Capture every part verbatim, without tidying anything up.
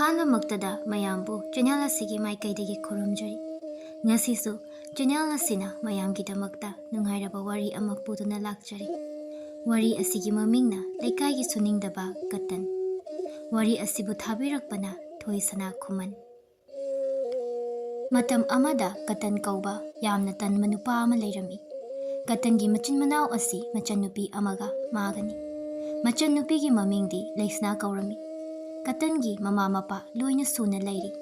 ꯑꯍꯥꯟꯕꯃꯛꯇꯗ ꯃꯌꯥꯝꯕꯨ ꯆꯦꯅꯦꯜ ꯑꯁꯤꯒꯤ ꯃꯥꯏꯀꯩꯗꯒꯤ ꯈꯨꯔꯨꯝꯖꯔꯤ꯫ ꯉꯁꯤꯁꯨ ꯆꯦꯅꯦꯜ ꯑꯁꯤꯅ ꯃꯌꯥꯝꯒꯤꯗꯃꯛꯇ ꯅꯨꯡꯉꯥꯏꯔꯕ ꯋꯥꯔꯤ ꯑꯃ ꯄꯨꯗꯨꯅ ꯂꯥꯛꯆꯔꯤ꯫ ꯋꯥꯔꯤ ꯑꯁꯤꯒꯤ ꯃꯃꯤꯡꯅ ꯂꯩꯀꯥꯏꯒꯤ ꯁꯨꯅꯤꯡꯗꯕ ꯀꯇꯟ꯫ ꯋꯥꯔꯤ ꯑꯁꯤꯕꯨ ꯊꯥꯕꯤꯔꯛꯄꯅ ꯊꯣꯏꯁꯅꯥ ꯈꯨꯃꯟ꯫ ꯃꯇꯝ ꯑꯃꯗ ꯀꯇꯟ ꯀꯧꯕ ꯌꯥꯝꯅ ꯇꯟꯕ ꯅꯨꯄꯥ ꯑꯃ ꯂꯩꯔꯝꯃꯤ꯫ ꯀꯇꯟꯒꯤ ꯃꯆꯤꯟ ꯃꯅꯥꯎ ꯑꯁꯤ ꯃꯆꯟꯅꯨꯄꯤ ꯑꯃꯒ ꯃꯥꯒꯅꯤ꯫ ꯃꯆꯟꯅꯨꯄꯤꯒꯤ ꯃꯃꯤꯡꯗꯤ ꯂꯩꯁꯅꯥ ꯀꯧꯔꯝꯃꯤ꯫ ꯀꯇꯟꯒꯤ ꯃꯃꯥ ꯃꯄꯥ ꯂꯣꯏꯅ ꯁꯨꯅ ꯂꯩꯔꯤ꯫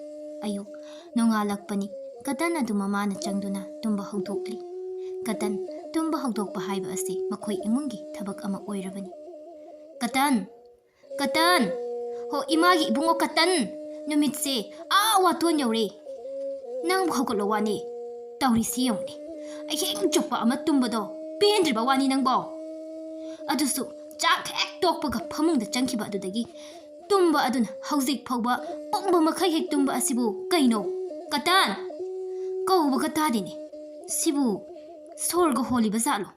ꯑꯌꯨꯛ ꯅꯣꯡꯉꯥꯜꯂꯛꯄꯅꯤ꯫ ꯀꯇꯟ ꯑꯗꯨ ꯃꯃꯥꯅ ꯆꯪꯗꯨꯅ ꯇꯨꯝꯕ ꯍꯧꯗꯣꯛꯂꯤ꯫ ꯀꯇꯟ ꯇꯨꯝꯕ ꯍꯧꯗꯣꯛꯄ ꯍꯥꯏꯕ ꯑꯁꯤ ꯃꯈꯣꯏ ꯏꯃꯨꯡꯒꯤ ꯊꯕꯛ ꯑꯃ ꯑꯣꯏꯔꯕꯅꯤ꯫ "ꯀꯇꯟ! ꯀꯇꯟ! ꯍꯣ, ꯏꯃꯥꯒꯤ ꯏꯕꯨꯡꯉꯣ ꯀꯇꯟ! ꯅꯨꯃꯤꯠꯁꯦ ꯑꯥ ꯋꯥꯇꯣꯟ ꯌꯧꯔꯦ꯫ ꯅꯪꯕꯨ ꯍꯧꯒꯠꯂꯣ ꯋꯥꯅꯤ꯫ ꯇꯧꯔꯤꯁꯤ ꯌꯦꯡꯉꯨꯅꯦ꯫ ꯑꯍꯤꯡ ꯆꯨꯞꯄ ꯑꯃ ꯇꯨꯝꯕꯗꯣ ꯄꯦꯟꯗ꯭ꯔꯤꯕ ꯋꯥꯅꯤ ꯅꯪꯕꯣ?" ꯑꯗꯨꯁꯨ ꯆꯥꯛ ꯍꯦꯛ ꯇꯣꯛꯄꯒ ꯐꯃꯨꯡꯗ ꯆꯪꯈꯤꯕ ꯑꯗꯨꯗꯒꯤ ꯇꯨꯝꯕ ꯑꯗꯨꯅ ꯍꯧꯖꯤꯛ ꯐꯥꯎꯕ ꯄꯨꯝꯕ ꯃꯈꯩ ꯍꯦꯛ ꯇꯨꯝꯕ ꯑꯁꯤꯕꯨ ꯀꯩꯅꯣ? "ꯀꯇꯟ!" ꯀꯧꯕꯒ ꯇꯥꯗꯦꯅꯦ꯫ ꯁꯤꯕꯨ ꯁꯣꯔꯒ ꯍꯣꯜꯂꯤꯕ ꯖꯥꯠꯂꯣ?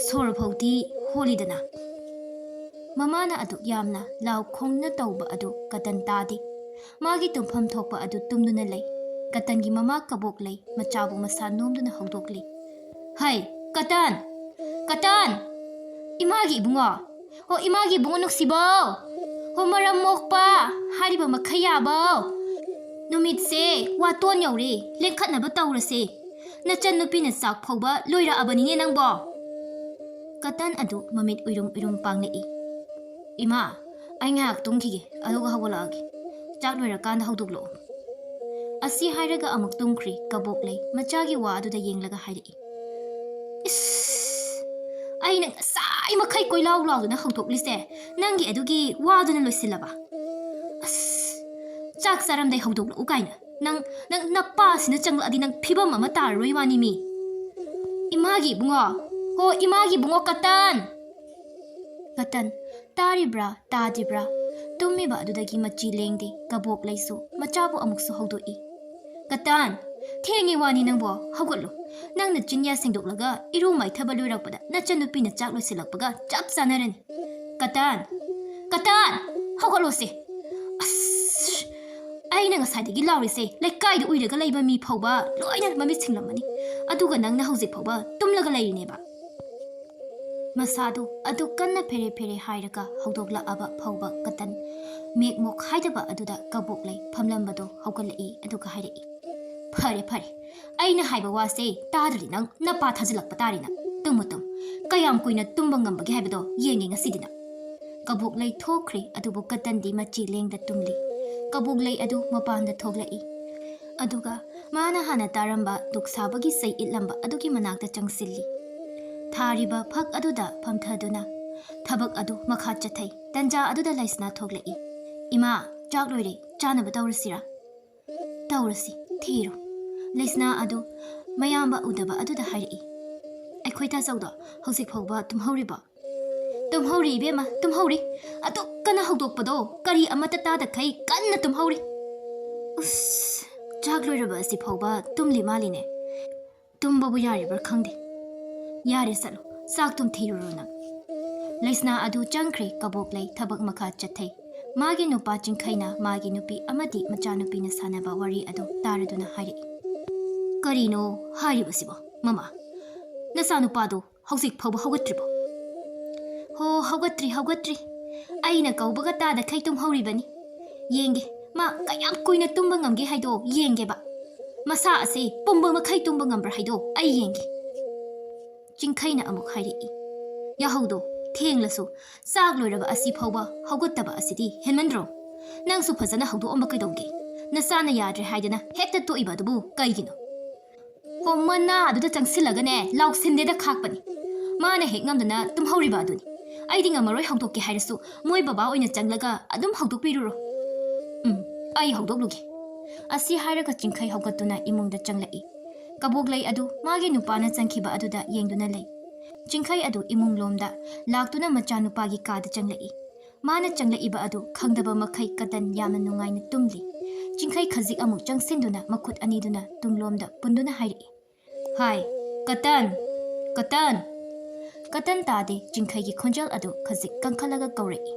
ꯁꯣꯔ ꯐꯥꯎꯗꯤ ꯍꯣꯜꯂꯤꯗꯅ꯫ ꯃꯃꯥꯅ ꯑꯗꯨꯛ ꯌꯥꯝꯅ ꯂꯥꯎ ꯈꯣꯡꯅ ꯇꯧꯕ ꯑꯗꯨ ꯀꯇꯟ ꯇꯥꯗꯦ꯫ ꯃꯥꯒꯤ ꯇꯨꯝꯐꯝ ꯊꯣꯛꯄ ꯑꯗꯨ ꯇꯨꯝꯗꯨꯅ ꯂꯩ꯫ ꯀꯇꯟꯒꯤ ꯃꯃꯥ ꯀꯕꯣꯛ ꯂꯩ ꯃꯆꯥꯕꯨ ꯃꯁꯥ ꯅꯣꯝꯗꯨꯅ ꯍꯧꯗꯣꯛꯂꯤ꯫ "ꯍꯩ, ꯀꯇꯟ! ꯀꯇꯟ! ꯏꯃꯥꯒꯤ ꯏꯕꯨꯡꯉꯣ! ꯍꯣ, ꯏꯃꯥꯒꯤ ꯏꯕꯨꯡꯉꯣ ꯅꯨꯡꯁꯤꯕꯧ! ꯍꯣ, ꯃꯔꯝ ꯃꯣꯛꯄ ꯍꯥꯏꯔꯤꯕ ꯃꯈꯩ ꯌꯥꯕꯧ! ꯅꯨꯃꯤꯠꯁꯦ ꯋꯥꯇꯣꯟ ꯌꯧꯔꯦ, ꯂꯦꯡꯈꯠꯅꯕ ꯇꯧꯔꯁꯦ꯫ ꯅꯆꯟꯅꯨꯄꯤꯅ ꯆꯥꯛ ꯐꯧꯕ ꯂꯣꯏꯔꯛꯑꯕꯅꯤꯅꯦ ꯅꯪꯕꯣ!" ꯀꯇꯟ ꯑꯗꯨ ꯃꯃꯤꯠ ꯎꯏꯔꯨꯝ ꯎꯏꯔꯨꯝ ꯄꯥꯡꯂꯛꯏ꯫ "ꯏꯃꯥ, ꯑꯩ ꯉꯥꯏꯍꯥꯛ ꯇꯨꯝꯈꯤꯒꯦ, ꯑꯗꯨꯒ ꯍꯧꯒꯠꯂꯛꯑꯒꯦ꯫ ꯆꯥꯛ ꯂꯣꯏꯔꯀꯥꯟꯗ ꯍꯧꯗꯣꯛꯂꯛꯑꯣ꯫" ꯑꯁꯤ ꯍꯥꯏꯔꯒ ꯑꯃꯨꯛ ꯇꯨꯝꯈ꯭ꯔꯤ ꯀꯕꯣꯛ ꯂꯩ ꯃꯆꯥꯒꯤ ꯋꯥ ꯑꯗꯨꯗ ꯌꯦꯡꯂꯒ ꯍꯥꯏꯔꯛꯏ꯫ "ꯏꯁ! ꯑꯩꯅ ꯉꯁꯥꯏ ꯃꯈꯩ ꯀꯣꯏꯂꯥꯎ ꯂꯥꯎꯗꯨꯅ ꯍꯧꯗꯣꯛꯂꯤꯁꯦ ꯅꯪꯒꯤ ꯑꯗꯨꯒꯤ ꯋꯥꯗꯨꯅ ꯂꯣꯏꯁꯤꯜꯂꯕ? ꯑꯁ! ꯆꯥꯛ ꯆꯥꯔꯝꯗꯥꯏ ꯍꯧꯗꯣꯛꯂꯛꯎ ꯀꯥꯏꯅ꯫ ꯅꯪ, ꯅꯪ ꯅꯄꯥꯁꯤꯅ ꯆꯪꯂꯛꯑꯗꯤ ꯅꯪ ꯐꯤꯕꯝ ꯑꯃ ꯇꯥꯔꯔꯣꯏ ꯋꯥꯅꯤ ꯃꯤ꯫ ꯏꯃꯥꯒꯤ ꯏꯕꯨꯡꯉꯣ! ꯍꯣ, ꯏꯃꯥꯒꯤ ꯏꯕꯨꯡꯉꯣ ꯀꯇꯟ!" ꯀꯇꯟ ꯇꯥꯔꯤꯕ꯭ꯔꯥ ꯇꯥꯗ꯭ꯔꯤꯕ꯭ꯔꯥ? ꯇꯨꯝꯃꯤꯕ ꯑꯗꯨꯗꯒꯤ ꯃꯆꯤ ꯂꯦꯡꯗꯦ꯫ ꯀꯕꯣꯛ ꯂꯩꯁꯨ ꯃꯆꯥꯕꯨ ꯑꯃꯨꯛꯁꯨ ꯍꯧꯗꯣꯛꯏ꯫ "ꯀꯇꯟ! ꯊꯦꯡꯉꯤ ꯋꯥꯅꯤ ꯅꯪꯕꯣ, ꯍꯧꯒꯠꯂꯣ꯫ ꯅꯪꯅ ꯆꯤꯟꯌꯥ ꯁꯦꯡꯗꯣꯛꯂꯒ ꯏꯔꯨ ꯃꯥꯏꯊꯕ ꯂꯣꯏꯔꯛꯄꯗ ꯅꯆꯟꯅꯨꯄꯤꯅ ꯆꯥꯛ ꯂꯣꯏꯁꯤꯜꯂꯛꯄꯒ ꯆꯞ ꯆꯥꯟꯅꯔꯅꯤ꯫ ꯀꯇꯟ! ꯀꯇꯟ! ꯍꯧꯒꯠꯂꯣꯁꯦ!" "ꯑꯁ! ꯑꯩꯅ ꯉꯁꯥꯏꯗꯒꯤ ꯂꯥꯎꯔꯤꯁꯦ ꯂꯩꯀꯥꯏꯗ ꯎꯏꯔꯒ ꯂꯩꯕ ꯃꯤ ꯐꯥꯎꯕ ꯂꯣꯏꯅ ꯃꯃꯤꯠ ꯁꯤꯡꯂꯝꯃꯅꯤ, ꯑꯗꯨꯒ ꯅꯪꯅ ꯍꯧꯖꯤꯛ ꯐꯥꯎꯕ ꯇꯨꯝꯂꯒ ꯂꯩꯔꯤꯅꯦꯕ꯫ ꯃꯁꯥꯗꯨ ꯑꯗꯨ ꯀꯟꯅ ꯐꯦꯔꯦ ꯐꯦꯔꯦ ꯍꯥꯏꯔꯒ ꯍꯧꯗꯣꯛꯂꯛꯑꯕ ꯐꯥꯎꯕ ꯀꯇꯟ ꯃꯦꯛ ꯃꯣꯛ ꯍꯥꯏꯗꯕ ꯑꯗꯨꯗ ꯀꯕꯣꯛꯂꯩ ꯐꯝꯂꯝꯕꯗꯣ ꯍꯧꯒꯠꯂꯛꯏ, ꯑꯗꯨꯒ ꯍꯥꯏꯔꯛꯏ, "ꯐꯔꯦ ꯐꯔꯦ, ꯑꯩꯅ ꯍꯥꯏꯕ ꯋꯥꯁꯦ ꯇꯥꯗ꯭ꯔꯗꯤ ꯅꯪ ꯅꯄꯥ ꯊꯥꯖꯤꯜꯂꯛꯄ ꯇꯥꯔꯦ ꯅꯪ꯫ ꯇꯨꯝꯃꯨ ꯇꯨꯝ, ꯀꯌꯥꯝ ꯀꯨꯏꯅ ꯇꯨꯝꯕ ꯉꯝꯕꯒꯦ ꯍꯥꯏꯕꯗꯣ ꯌꯦꯡꯒꯦ ꯉꯁꯤꯗꯤ ꯅꯪ꯫" ꯀꯕꯣꯛꯂꯩ ꯊꯣꯛꯈ꯭ꯔꯦ, ꯑꯗꯨꯕꯨ ꯀꯇꯟꯗꯤ ꯃꯆꯤ ꯂꯦꯡꯗ ꯇꯨꯝꯂꯤ꯫ ꯀꯕꯣꯛꯂꯩ ꯑꯗꯨ ꯃꯄꯥꯟꯗ ꯊꯣꯛꯂꯛꯏ, ꯑꯗꯨꯒ ꯃꯥꯅ ꯍꯥꯟꯅ ꯇꯥꯔꯝꯕ ꯗꯨꯛ ꯁꯥꯕꯒꯤ ꯆꯩ ꯏꯠꯂꯝꯕ ꯑꯗꯨꯒꯤ ꯃꯅꯥꯛꯇ ꯆꯪꯁꯤꯜꯂꯤ꯫ ꯊꯥꯔꯤꯕ ꯐꯛ ꯑꯗꯨꯗ ꯐꯝꯊꯗꯨꯅ ꯊꯕꯛ ꯑꯗꯨ ꯃꯈꯥ ꯆꯠꯊꯩ꯫ ꯇꯟꯖꯥ ꯑꯗꯨꯗ ꯂꯩꯁꯅꯥ ꯊꯣꯛꯂꯛꯏ꯫ "ꯏꯃꯥ, ꯆꯥꯛ ꯂꯣꯏꯔꯦ, ꯆꯥꯅꯕ ꯇꯧꯔꯁꯤꯔꯥ?" "ꯇꯧꯔꯁꯤ, ꯊꯤꯔꯣ꯫" ꯂꯩꯁꯅꯥ ꯑꯗꯨ ꯃꯌꯥꯝꯕ ꯎꯗꯕ ꯑꯗꯨꯗ ꯍꯥꯏꯔꯛꯏ, "ꯑꯩꯈꯣꯏ ꯇꯥꯆꯧꯗꯣ ꯍꯧꯖꯤꯛ ꯐꯥꯎꯕ ꯇꯨꯝꯍꯧꯔꯤꯕꯣ?" "ꯇꯨꯝꯍꯧꯔꯤ ꯏꯕꯦꯝꯃ, ꯇꯨꯝꯍꯧꯔꯤ꯫ ꯑꯗꯨꯛ ꯀꯟꯅ ꯍꯧꯗꯣꯛꯄꯗꯣ ꯀꯔꯤ ꯑꯃꯠꯇ ꯇꯥꯗꯈꯩ ꯀꯟꯅ ꯇꯨꯝꯍꯧꯔꯤ꯫" "ꯎꯁ, ꯆꯥꯛ ꯂꯣꯏꯔꯕ ꯑꯁꯤ ꯐꯥꯎꯕ ꯇꯨꯝꯂꯤ ꯃꯥꯜꯂꯤꯅꯦ꯫ ꯇꯨꯝꯕꯕꯨ ꯌꯥꯔꯤꯕ꯭ꯔꯥ ꯈꯪꯗꯦ꯫ ꯌꯥꯔꯦ, ꯆꯠꯂꯣ, ꯆꯥꯛ ꯇꯨꯝ ꯊꯤꯔꯨꯔꯣ ꯅꯪ꯫" ꯂꯩꯁꯅꯥ ꯑꯗꯨ ꯆꯪꯈ꯭ꯔꯦ꯫ ꯀꯕꯣꯛꯂꯩ ꯊꯕꯛ ꯃꯈꯥ ꯆꯠꯊꯩ꯫ ꯃꯥꯒꯤ ꯅꯨꯄꯥ ꯆꯤꯡꯈꯩꯅ ꯃꯥꯒꯤ ꯅꯨꯄꯤ ꯑꯃꯗꯤ ꯃꯆꯥꯅꯨꯄꯤꯅ ꯁꯥꯟꯅꯕ ꯋꯥꯔꯤ ꯑꯗꯨ ꯇꯥꯔꯗꯨꯅ ꯍꯥꯏꯔꯛꯏ, "ꯀꯔꯤꯅꯣ ꯍꯥꯏꯔꯤꯕꯁꯤꯕꯣ, ꯃꯃꯥ? ꯅꯆꯥꯅꯨꯄꯥꯗꯣ ꯍꯧꯖꯤꯛ ꯐꯥꯎꯕ ꯍꯧꯒꯠꯇ꯭ꯔꯤꯕꯣ?" "ꯍꯣ, ꯍꯧꯒꯠꯇ꯭ꯔꯤ, ꯍꯧꯒꯠꯇ꯭ꯔꯤ꯫ ꯑꯩꯅ ꯀꯧꯕꯒ ꯇꯥꯗꯈꯩ ꯇꯨꯝꯍꯧꯔꯤꯕꯅꯤ꯫ ꯌꯦꯡꯒꯦ, ꯃꯥ ꯀꯌꯥꯝ ꯀꯨꯏꯅ ꯇꯨꯝꯕ ꯉꯝꯒꯦ ꯍꯥꯏꯗꯣ ꯌꯦꯡꯒꯦꯕ꯫ ꯃꯁꯥ ꯑꯁꯤ ꯄꯨꯝꯕ ꯃꯈꯩ ꯇꯨꯝꯕ ꯉꯝꯕ꯭ꯔꯥ ꯍꯥꯏꯗꯣ ꯑꯩ ꯌꯦꯡꯒꯦ꯫" ꯆꯤꯡꯈꯩꯅ ꯑꯃꯨꯛ ꯍꯥꯏꯔꯛꯏ, "ꯌꯥꯍꯧꯗꯣ ꯊꯦꯡꯂꯁꯨ ꯆꯥꯛ ꯂꯣꯏꯔꯕ ꯑꯁꯤ ꯐꯥꯎꯕ ꯍꯧꯒꯠꯇꯕ ꯑꯁꯤꯗꯤ ꯍꯦꯟꯃꯟꯗ꯭ꯔꯣ? ꯅꯪꯁꯨ ꯐꯖꯅ ꯍꯧꯗꯣꯛꯑꯝꯕ ꯀꯩꯗꯧꯒꯦ? ꯅꯆꯥꯅ ꯌꯥꯗ꯭ꯔꯦ ꯍꯥꯏꯗꯅ ꯍꯦꯛꯇ ꯇꯣꯛꯏꯕ ꯑꯗꯨꯕꯨ ꯀꯩꯒꯤꯅꯣ?" "ꯍꯣ, ꯃꯅꯥ ꯑꯗꯨꯗ ꯆꯪꯁꯤꯜꯂꯒꯅꯦ ꯂꯥꯎꯁꯤꯟꯗꯦꯗ ꯈꯥꯛꯄꯅꯤ꯫ ꯃꯥꯅ ꯍꯦꯛ ꯉꯝꯗꯅ ꯇꯨꯝꯍꯧꯔꯤꯕ ꯑꯗꯨꯅꯤ꯫ ꯑꯩꯗꯤ ꯉꯝꯃꯔꯣꯏ ꯍꯧꯗꯣꯛꯀꯦ ꯍꯥꯏꯔꯁꯨ, ꯃꯣꯏ ꯕꯕꯥ ꯑꯣꯏꯅ ꯆꯪꯂꯒ ꯑꯗꯨꯝ ꯍꯧꯗꯣꯛꯄꯤꯔꯨꯔꯣ꯫" "ꯎꯝ, ꯑꯩ ꯍꯧꯗꯣꯛꯂꯨꯒꯦ꯫" ꯑꯁꯤ ꯍꯥꯏꯔꯒ ꯆꯤꯡꯈꯩ ꯍꯧꯒꯠꯇꯨꯅ ꯏꯃꯨꯡꯗ ꯆꯪꯂꯛꯏ꯫ ꯀꯕꯣꯛꯂꯩ ꯑꯗꯨ ꯃꯥꯒꯤ ꯅꯨꯄꯥꯅ ꯆꯪꯈꯤꯕ ꯑꯗꯨꯗ ꯌꯦꯡꯗꯨꯅ ꯂꯩ꯫ ꯆꯤꯡꯈꯩ ꯑꯗꯨ ꯏꯃꯨꯡ ꯂꯣꯝꯗ ꯂꯥꯛꯇꯨꯅ ꯃꯆꯥꯅꯨꯄꯥꯒꯤ ꯀꯥꯗ ꯆꯪꯂꯛꯏ꯫ ꯃꯥꯅ ꯆꯪꯂꯛꯏꯕ ꯑꯗꯨ ꯈꯪꯗꯕ ꯃꯈꯩ ꯀꯇꯟ ꯌꯥꯝꯅ ꯅꯨꯡꯉꯥꯏꯅ ꯇꯨꯝꯂꯤ꯫ ꯆꯤꯡꯈꯩ ꯈꯖꯤꯛ ꯑꯃꯨꯛ ꯆꯪꯁꯤꯟꯗꯨꯅ ꯃꯈꯨꯠ ꯑꯅꯤꯗꯨꯅ ꯇꯨꯡꯂꯣꯝꯗ ꯄꯨꯟꯗꯨꯅ ꯍꯥꯏꯔꯛꯏ, "ꯍꯥꯏ, ꯀꯇꯟ! ꯀꯇꯟ!" ꯀꯇꯟ ꯇꯥꯗꯦ꯫ ꯆꯤꯡꯈꯩꯒꯤ ꯈꯣꯟꯖꯦꯜ ꯑꯗꯨ ꯈꯖꯤꯛ ꯀꯟꯈꯠꯂꯒ ꯀꯧꯔꯛꯏ,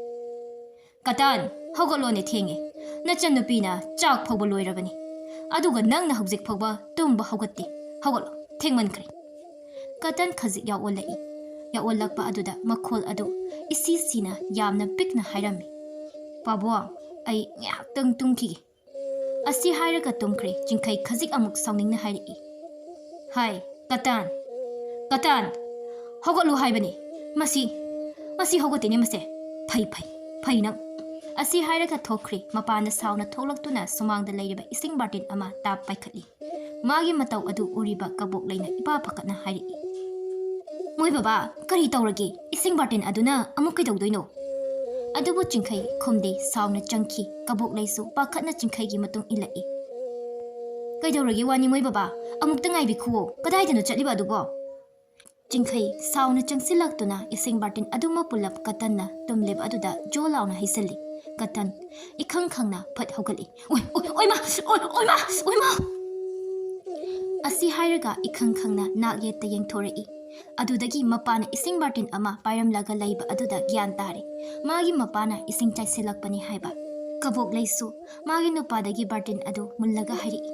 "ꯀꯇꯟ, ꯍꯧꯒꯠꯂꯣꯅꯦ, ꯊꯦꯡꯉꯦ꯫ "ꯅꯆꯟꯅꯨꯄꯤꯅ ꯆꯥꯛ ꯐꯥꯎꯕ ꯂꯣꯏꯔꯕꯅꯤ, ꯑꯗꯨꯒ ꯅꯪꯅ ꯍꯧꯖꯤꯛ ꯐꯥꯎꯕ ꯇꯨꯝꯕ ꯍꯧꯒꯠꯇꯦ꯫ ꯍꯧꯒꯠꯂꯣ, ꯊꯦꯡꯃꯟꯈ꯭ꯔꯦ꯫" ꯀꯇꯟ ꯈꯖꯤꯛ ꯌꯥꯎꯑꯣꯜꯂꯛꯏ꯫ ꯌꯥꯎꯑꯣꯜꯂꯛꯄ ꯑꯗꯨꯗ ꯃꯈꯣꯜ ꯑꯗꯨ ꯏꯁꯤ ꯁꯤꯅ ꯌꯥꯝꯅ ꯄꯤꯛꯅ ꯍꯥꯏꯔꯝꯃꯤ, "ꯄꯥꯕꯨꯡ, ꯑꯩ ꯉꯥꯏꯍꯥꯛꯇꯪ ꯇꯨꯝꯈꯤꯒꯦ꯫" ꯑꯁꯤ ꯍꯥꯏꯔꯒ ꯇꯨꯝꯈ꯭ꯔꯦ꯫ ꯆꯤꯡꯈꯩ ꯈꯖꯤꯛ ꯑꯃꯨꯛ ꯁꯥꯎꯅꯤꯡꯅ ꯍꯥꯏꯔꯛꯏ, "ꯍꯥꯏ, ꯀꯇꯟ, ꯀꯇꯟ, ꯍꯧꯒꯠꯂꯨ ꯍꯥꯏꯕꯅꯤ꯫ ꯃꯁꯤ, ꯃꯁꯤ ꯍꯧꯒꯠꯇꯦꯅꯦ ꯃꯁꯦ꯫ ꯐꯩ, ꯐꯩ, ꯐꯩ ꯅꯪ꯫" ꯑꯁꯤ ꯍꯥꯏꯔꯒ ꯊꯣꯛꯈ꯭ꯔꯦ꯫ ꯃꯄꯥꯟꯗ ꯁꯥꯎꯅ ꯊꯣꯛꯂꯛꯇꯨꯅ ꯁꯨꯃꯥꯡꯗ ꯂꯩꯔꯤꯕ ꯏꯁꯤꯡ ꯕꯥꯔꯇꯤꯟ ꯑꯃ ꯇꯥꯞ ꯄꯥꯏꯈꯠꯂꯤ꯫ ꯃꯥꯒꯤ ꯃꯇꯧ ꯑꯗꯨ ꯎꯔꯤꯕ ꯀꯕꯣꯛꯂꯩꯅ ꯏꯄꯥ ꯄꯥꯈꯠꯅ ꯍꯥꯏꯔꯛꯏ, "ꯃꯣꯏ ꯕꯕꯥ, ꯀꯔꯤ ꯇꯧꯔꯒꯦ? ꯏꯁꯤꯡ ꯕꯥꯔꯇꯤꯟ ꯑꯗꯨꯅ ꯑꯃꯨꯛ ꯀꯩꯗꯧꯗꯣꯏꯅꯣ?" ꯑꯗꯨꯕꯨ ꯆꯤꯡꯈꯩ ꯈꯨꯝꯗꯦ, ꯁꯥꯎꯅ ꯆꯪꯈꯤ꯫ ꯀꯕꯣꯛꯂꯩꯁꯨ ꯄꯥꯈꯠꯅ ꯆꯤꯡꯈꯩꯒꯤ ꯃꯇꯨꯡ ꯏꯜꯂꯛꯏ꯫ "ꯀꯩꯗꯧꯔꯒꯦ ꯋꯥꯅꯤ ꯃꯣꯏ ꯕꯕꯥ? ꯑꯃꯨꯛꯇ ꯉꯥꯏꯕꯤꯈꯨꯋꯣ꯫ ꯀꯗꯥꯏꯗꯅꯣ ꯆꯠꯂꯤꯕ ꯑꯗꯨꯕꯣ?" ꯆꯤꯡꯈꯩ ꯁꯥꯎꯅ ꯆꯪꯁꯤꯜꯂꯛꯇꯨꯅ ꯏꯁꯤꯡ ꯕꯥꯔꯇꯤꯟ ꯑꯗꯨꯃꯛ ꯄꯨꯜꯂꯞ ꯀꯇꯟꯅ ꯇꯨꯝꯂꯤꯕ ꯑꯗꯨꯗ ꯖꯣ ꯂꯥꯎꯅ ꯍꯩꯖꯤꯜꯂꯤ꯫ ꯀꯇꯟ ꯏꯈꯪ ꯈꯪꯅ ꯐꯠ ꯍꯧꯒꯠꯂꯤ꯫ "ꯑꯣꯏ, ꯑꯣꯏ, ꯑꯣꯏꯃ! ꯑꯣꯏ, ꯑꯣꯏꯃ! ꯑꯣꯏꯃ!" ꯑꯁꯤ ꯍꯥꯏꯔꯒ ꯏꯈꯪ ꯈꯪꯅ ꯅꯥꯛ ꯌꯦꯠꯇ ꯌꯦꯡꯊꯣꯔꯛꯏ꯫ ꯑꯗꯨꯗꯒꯤ ꯃꯄꯥꯅ ꯏꯁꯤꯡ ꯕꯥꯔꯇꯤꯟ ꯑꯃ ꯄꯥꯏꯔꯝꯂꯒ ꯂꯩꯕ ꯑꯗꯨꯗ ꯒ꯭ꯌꯥꯟ ꯇꯥꯔꯦ꯫ ꯃꯥꯒꯤ ꯃꯄꯥꯅ ꯏꯁꯤꯡ ꯆꯥꯏꯁꯤꯜꯂꯛꯄꯅꯤ ꯍꯥꯏꯕ꯫ ꯀꯕꯣꯛꯂꯩꯁꯨ ꯃꯥꯒꯤ ꯅꯨꯄꯥꯗꯒꯤ ꯕꯥꯔꯇꯤꯟ ꯑꯗꯨ ꯃꯨꯜꯂꯒ ꯍꯥꯏꯔꯛꯏ,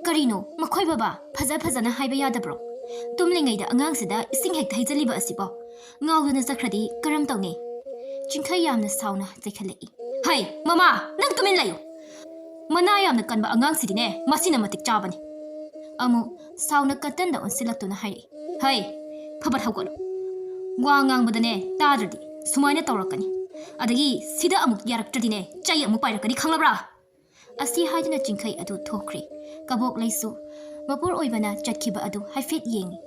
"ꯀꯔꯤꯅꯣ? ꯃꯈꯣꯏ ꯕꯕꯥ, ꯐꯖ ꯐꯖꯅ ꯍꯥꯏꯕ ꯌꯥꯗꯕ꯭ꯔꯣ? ꯇꯨꯝꯂꯤꯉꯩꯗ ꯑꯉꯥꯡꯁꯤꯗ ꯏꯁꯤꯡ ꯍꯦꯛꯇ ꯍꯩꯖꯤꯜꯂꯤꯕ ꯑꯁꯤꯕꯣ? ꯉꯥꯎꯗꯅ ꯆꯠꯈ꯭ꯔꯗꯤ ꯀꯔꯝ ꯇꯧꯅꯤ?" ꯆꯤꯡꯈꯩ ꯌꯥꯝꯅ ꯁꯥꯎꯅ ꯆꯩꯈꯠꯂꯛꯏ, "ꯍꯩ, ꯃꯃꯥ, ꯅꯪ ꯇꯨꯃꯤꯟ ꯂꯩꯌꯨ! ꯃꯅꯥ ꯌꯥꯝꯅ ꯀꯟꯕ ꯑꯉꯥꯡꯁꯤꯗꯤꯅꯦ, ꯃꯁꯤꯅ ꯃꯇꯤꯛ ꯆꯥꯕꯅꯤ꯫" ꯑꯃꯨꯛ ꯁꯥꯎꯅ ꯀꯇꯟꯗ ꯑꯣꯟꯁꯤꯜꯂꯛꯇꯨꯅ ꯍꯥꯏꯔꯛꯏ, "ꯍꯩ, ꯐꯕꯠ ꯍꯧꯒꯠꯂꯨ! ꯋꯥ ꯉꯥꯡꯕꯗꯅꯦ ꯇꯥꯗ꯭ꯔꯗꯤ ꯁꯨꯃꯥꯏꯅ ꯇꯧꯔꯛꯀꯅꯤ꯫ ꯑꯗꯒꯤ ꯁꯤꯗ ꯑꯃꯨꯛ ꯌꯥꯔꯛꯇ꯭ꯔꯗꯤꯅꯦ ꯆꯩ ꯑꯃꯨꯛ ꯄꯥꯏꯔꯛꯀꯅꯤ, ꯈꯪꯂꯕ꯭ꯔꯥ?" ꯑꯁꯤ ꯍꯥꯏꯗꯨꯅ ꯆꯤꯡꯈꯩ ꯑꯗꯨ ꯊꯣꯛꯈ꯭ꯔꯦ꯫ ꯀꯕꯣꯛꯂꯩꯁꯨ ꯃꯄꯨꯔ ꯑꯣꯏꯕꯅ ꯆꯠꯈꯤꯕ ꯑꯗꯨ ꯍꯥꯏꯐꯦꯠ ꯌꯦꯡꯉꯤ꯫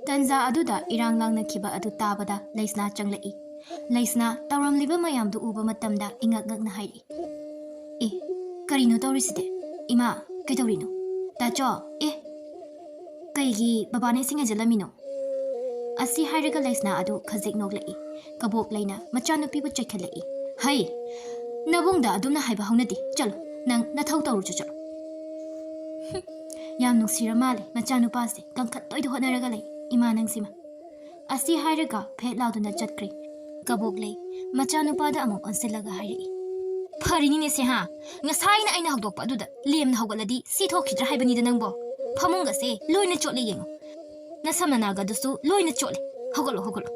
ꯇꯟꯖꯥ ꯑꯗꯨꯗ ꯏꯔꯥꯡ ꯂꯥꯡꯅꯈꯤꯕ ꯑꯗꯨ ꯇꯥꯕꯗ ꯂꯩꯁꯅꯥ ꯆꯪꯂꯛꯏ꯫ ꯂꯩꯁꯅꯥ ꯇꯧꯔꯝꯂꯤꯕ ꯃꯌꯥꯝꯗꯨ ꯎꯕ ꯃꯇꯝꯗ ꯏꯉꯛ ꯉꯛꯅ ꯍꯥꯏꯔꯛꯏ, "ꯑꯦ, ꯀꯔꯤꯅꯣ ꯇꯧꯔꯤꯁꯤꯗꯤ? ꯏꯃꯥ, ꯀꯩꯗꯧꯔꯤꯅꯣ? ꯇꯥꯆꯧ, ꯑꯦ, ꯀꯩꯒꯤ ꯕꯕꯥꯅ ꯏꯁꯤꯡ ꯍꯩꯖꯤꯜꯂꯝꯃꯤꯅꯣ?" ꯑꯁꯤ ꯍꯥꯏꯔꯒ ꯂꯩꯁꯅꯥ ꯑꯗꯨ ꯈꯖꯤꯛ ꯅꯣꯛꯂꯛꯏ꯫ ꯀꯕꯣꯛꯂꯩꯅ ꯃꯆꯥꯅꯨꯄꯤꯕꯨ ꯆꯩꯈꯠꯂꯛꯏ, "ꯍꯩ, ꯅꯕꯨꯡꯗ ꯑꯗꯨꯝꯅ ꯍꯥꯏꯕ ꯍꯧꯅꯗꯦ꯫ ꯆꯠꯂꯨ, ꯅꯪ ꯅꯊꯧ ꯇꯧꯔꯨꯆꯣ, ꯆꯠꯂꯨ꯫" ꯍꯨꯝ, ꯌꯥꯝ ꯅꯨꯡꯁꯤꯔ ꯃꯥꯜꯂꯦ ꯃꯆꯥꯅꯨꯄꯥꯁꯦ, ꯀꯟꯈꯠꯇꯣꯏꯗ ꯍꯣꯠꯅꯔꯒ ꯂꯩ ꯏꯃꯥ ꯅꯪꯁꯤꯃ꯫ ꯑꯁꯤ ꯍꯥꯏꯔꯒ ꯐꯦꯠ ꯂꯥꯎꯗꯨꯅ ꯆꯠꯈ꯭ꯔꯦ꯫ ꯀꯕꯣꯛꯂꯩ ꯃꯆꯥꯅꯨꯄꯥꯗ ꯑꯃꯨꯛ ꯑꯣꯟꯁꯤꯜꯂꯒ ꯍꯥꯏꯔꯛꯏ, "ꯐꯔꯦ, ꯀꯔꯤꯅꯤꯅꯦ ꯁꯦ ꯍꯥ? ꯉꯁꯥꯏꯅ ꯑꯩꯅ ꯍꯧꯗꯣꯛꯄ ꯑꯗꯨꯗ ꯂꯦꯝꯅ ꯍꯧꯒꯠꯂꯗꯤ ꯁꯤ ꯊꯣꯛꯈꯤꯗ꯭ꯔꯥ ꯍꯥꯏꯕꯅꯤꯗ ꯅꯪꯕꯣ꯫ ꯐꯃꯨꯡꯒꯁꯦ ꯂꯣꯏꯅ ꯆꯣꯠꯂꯦ ꯌꯦꯡꯉꯣ꯫ ꯅꯁꯝ ꯅꯅꯥꯒꯗꯨꯁꯨ ꯂꯣꯏꯅ ꯆꯣꯠꯂꯦ꯫ ꯍꯧꯒꯠꯂꯣ, ꯍꯧꯒꯠꯂꯣ꯫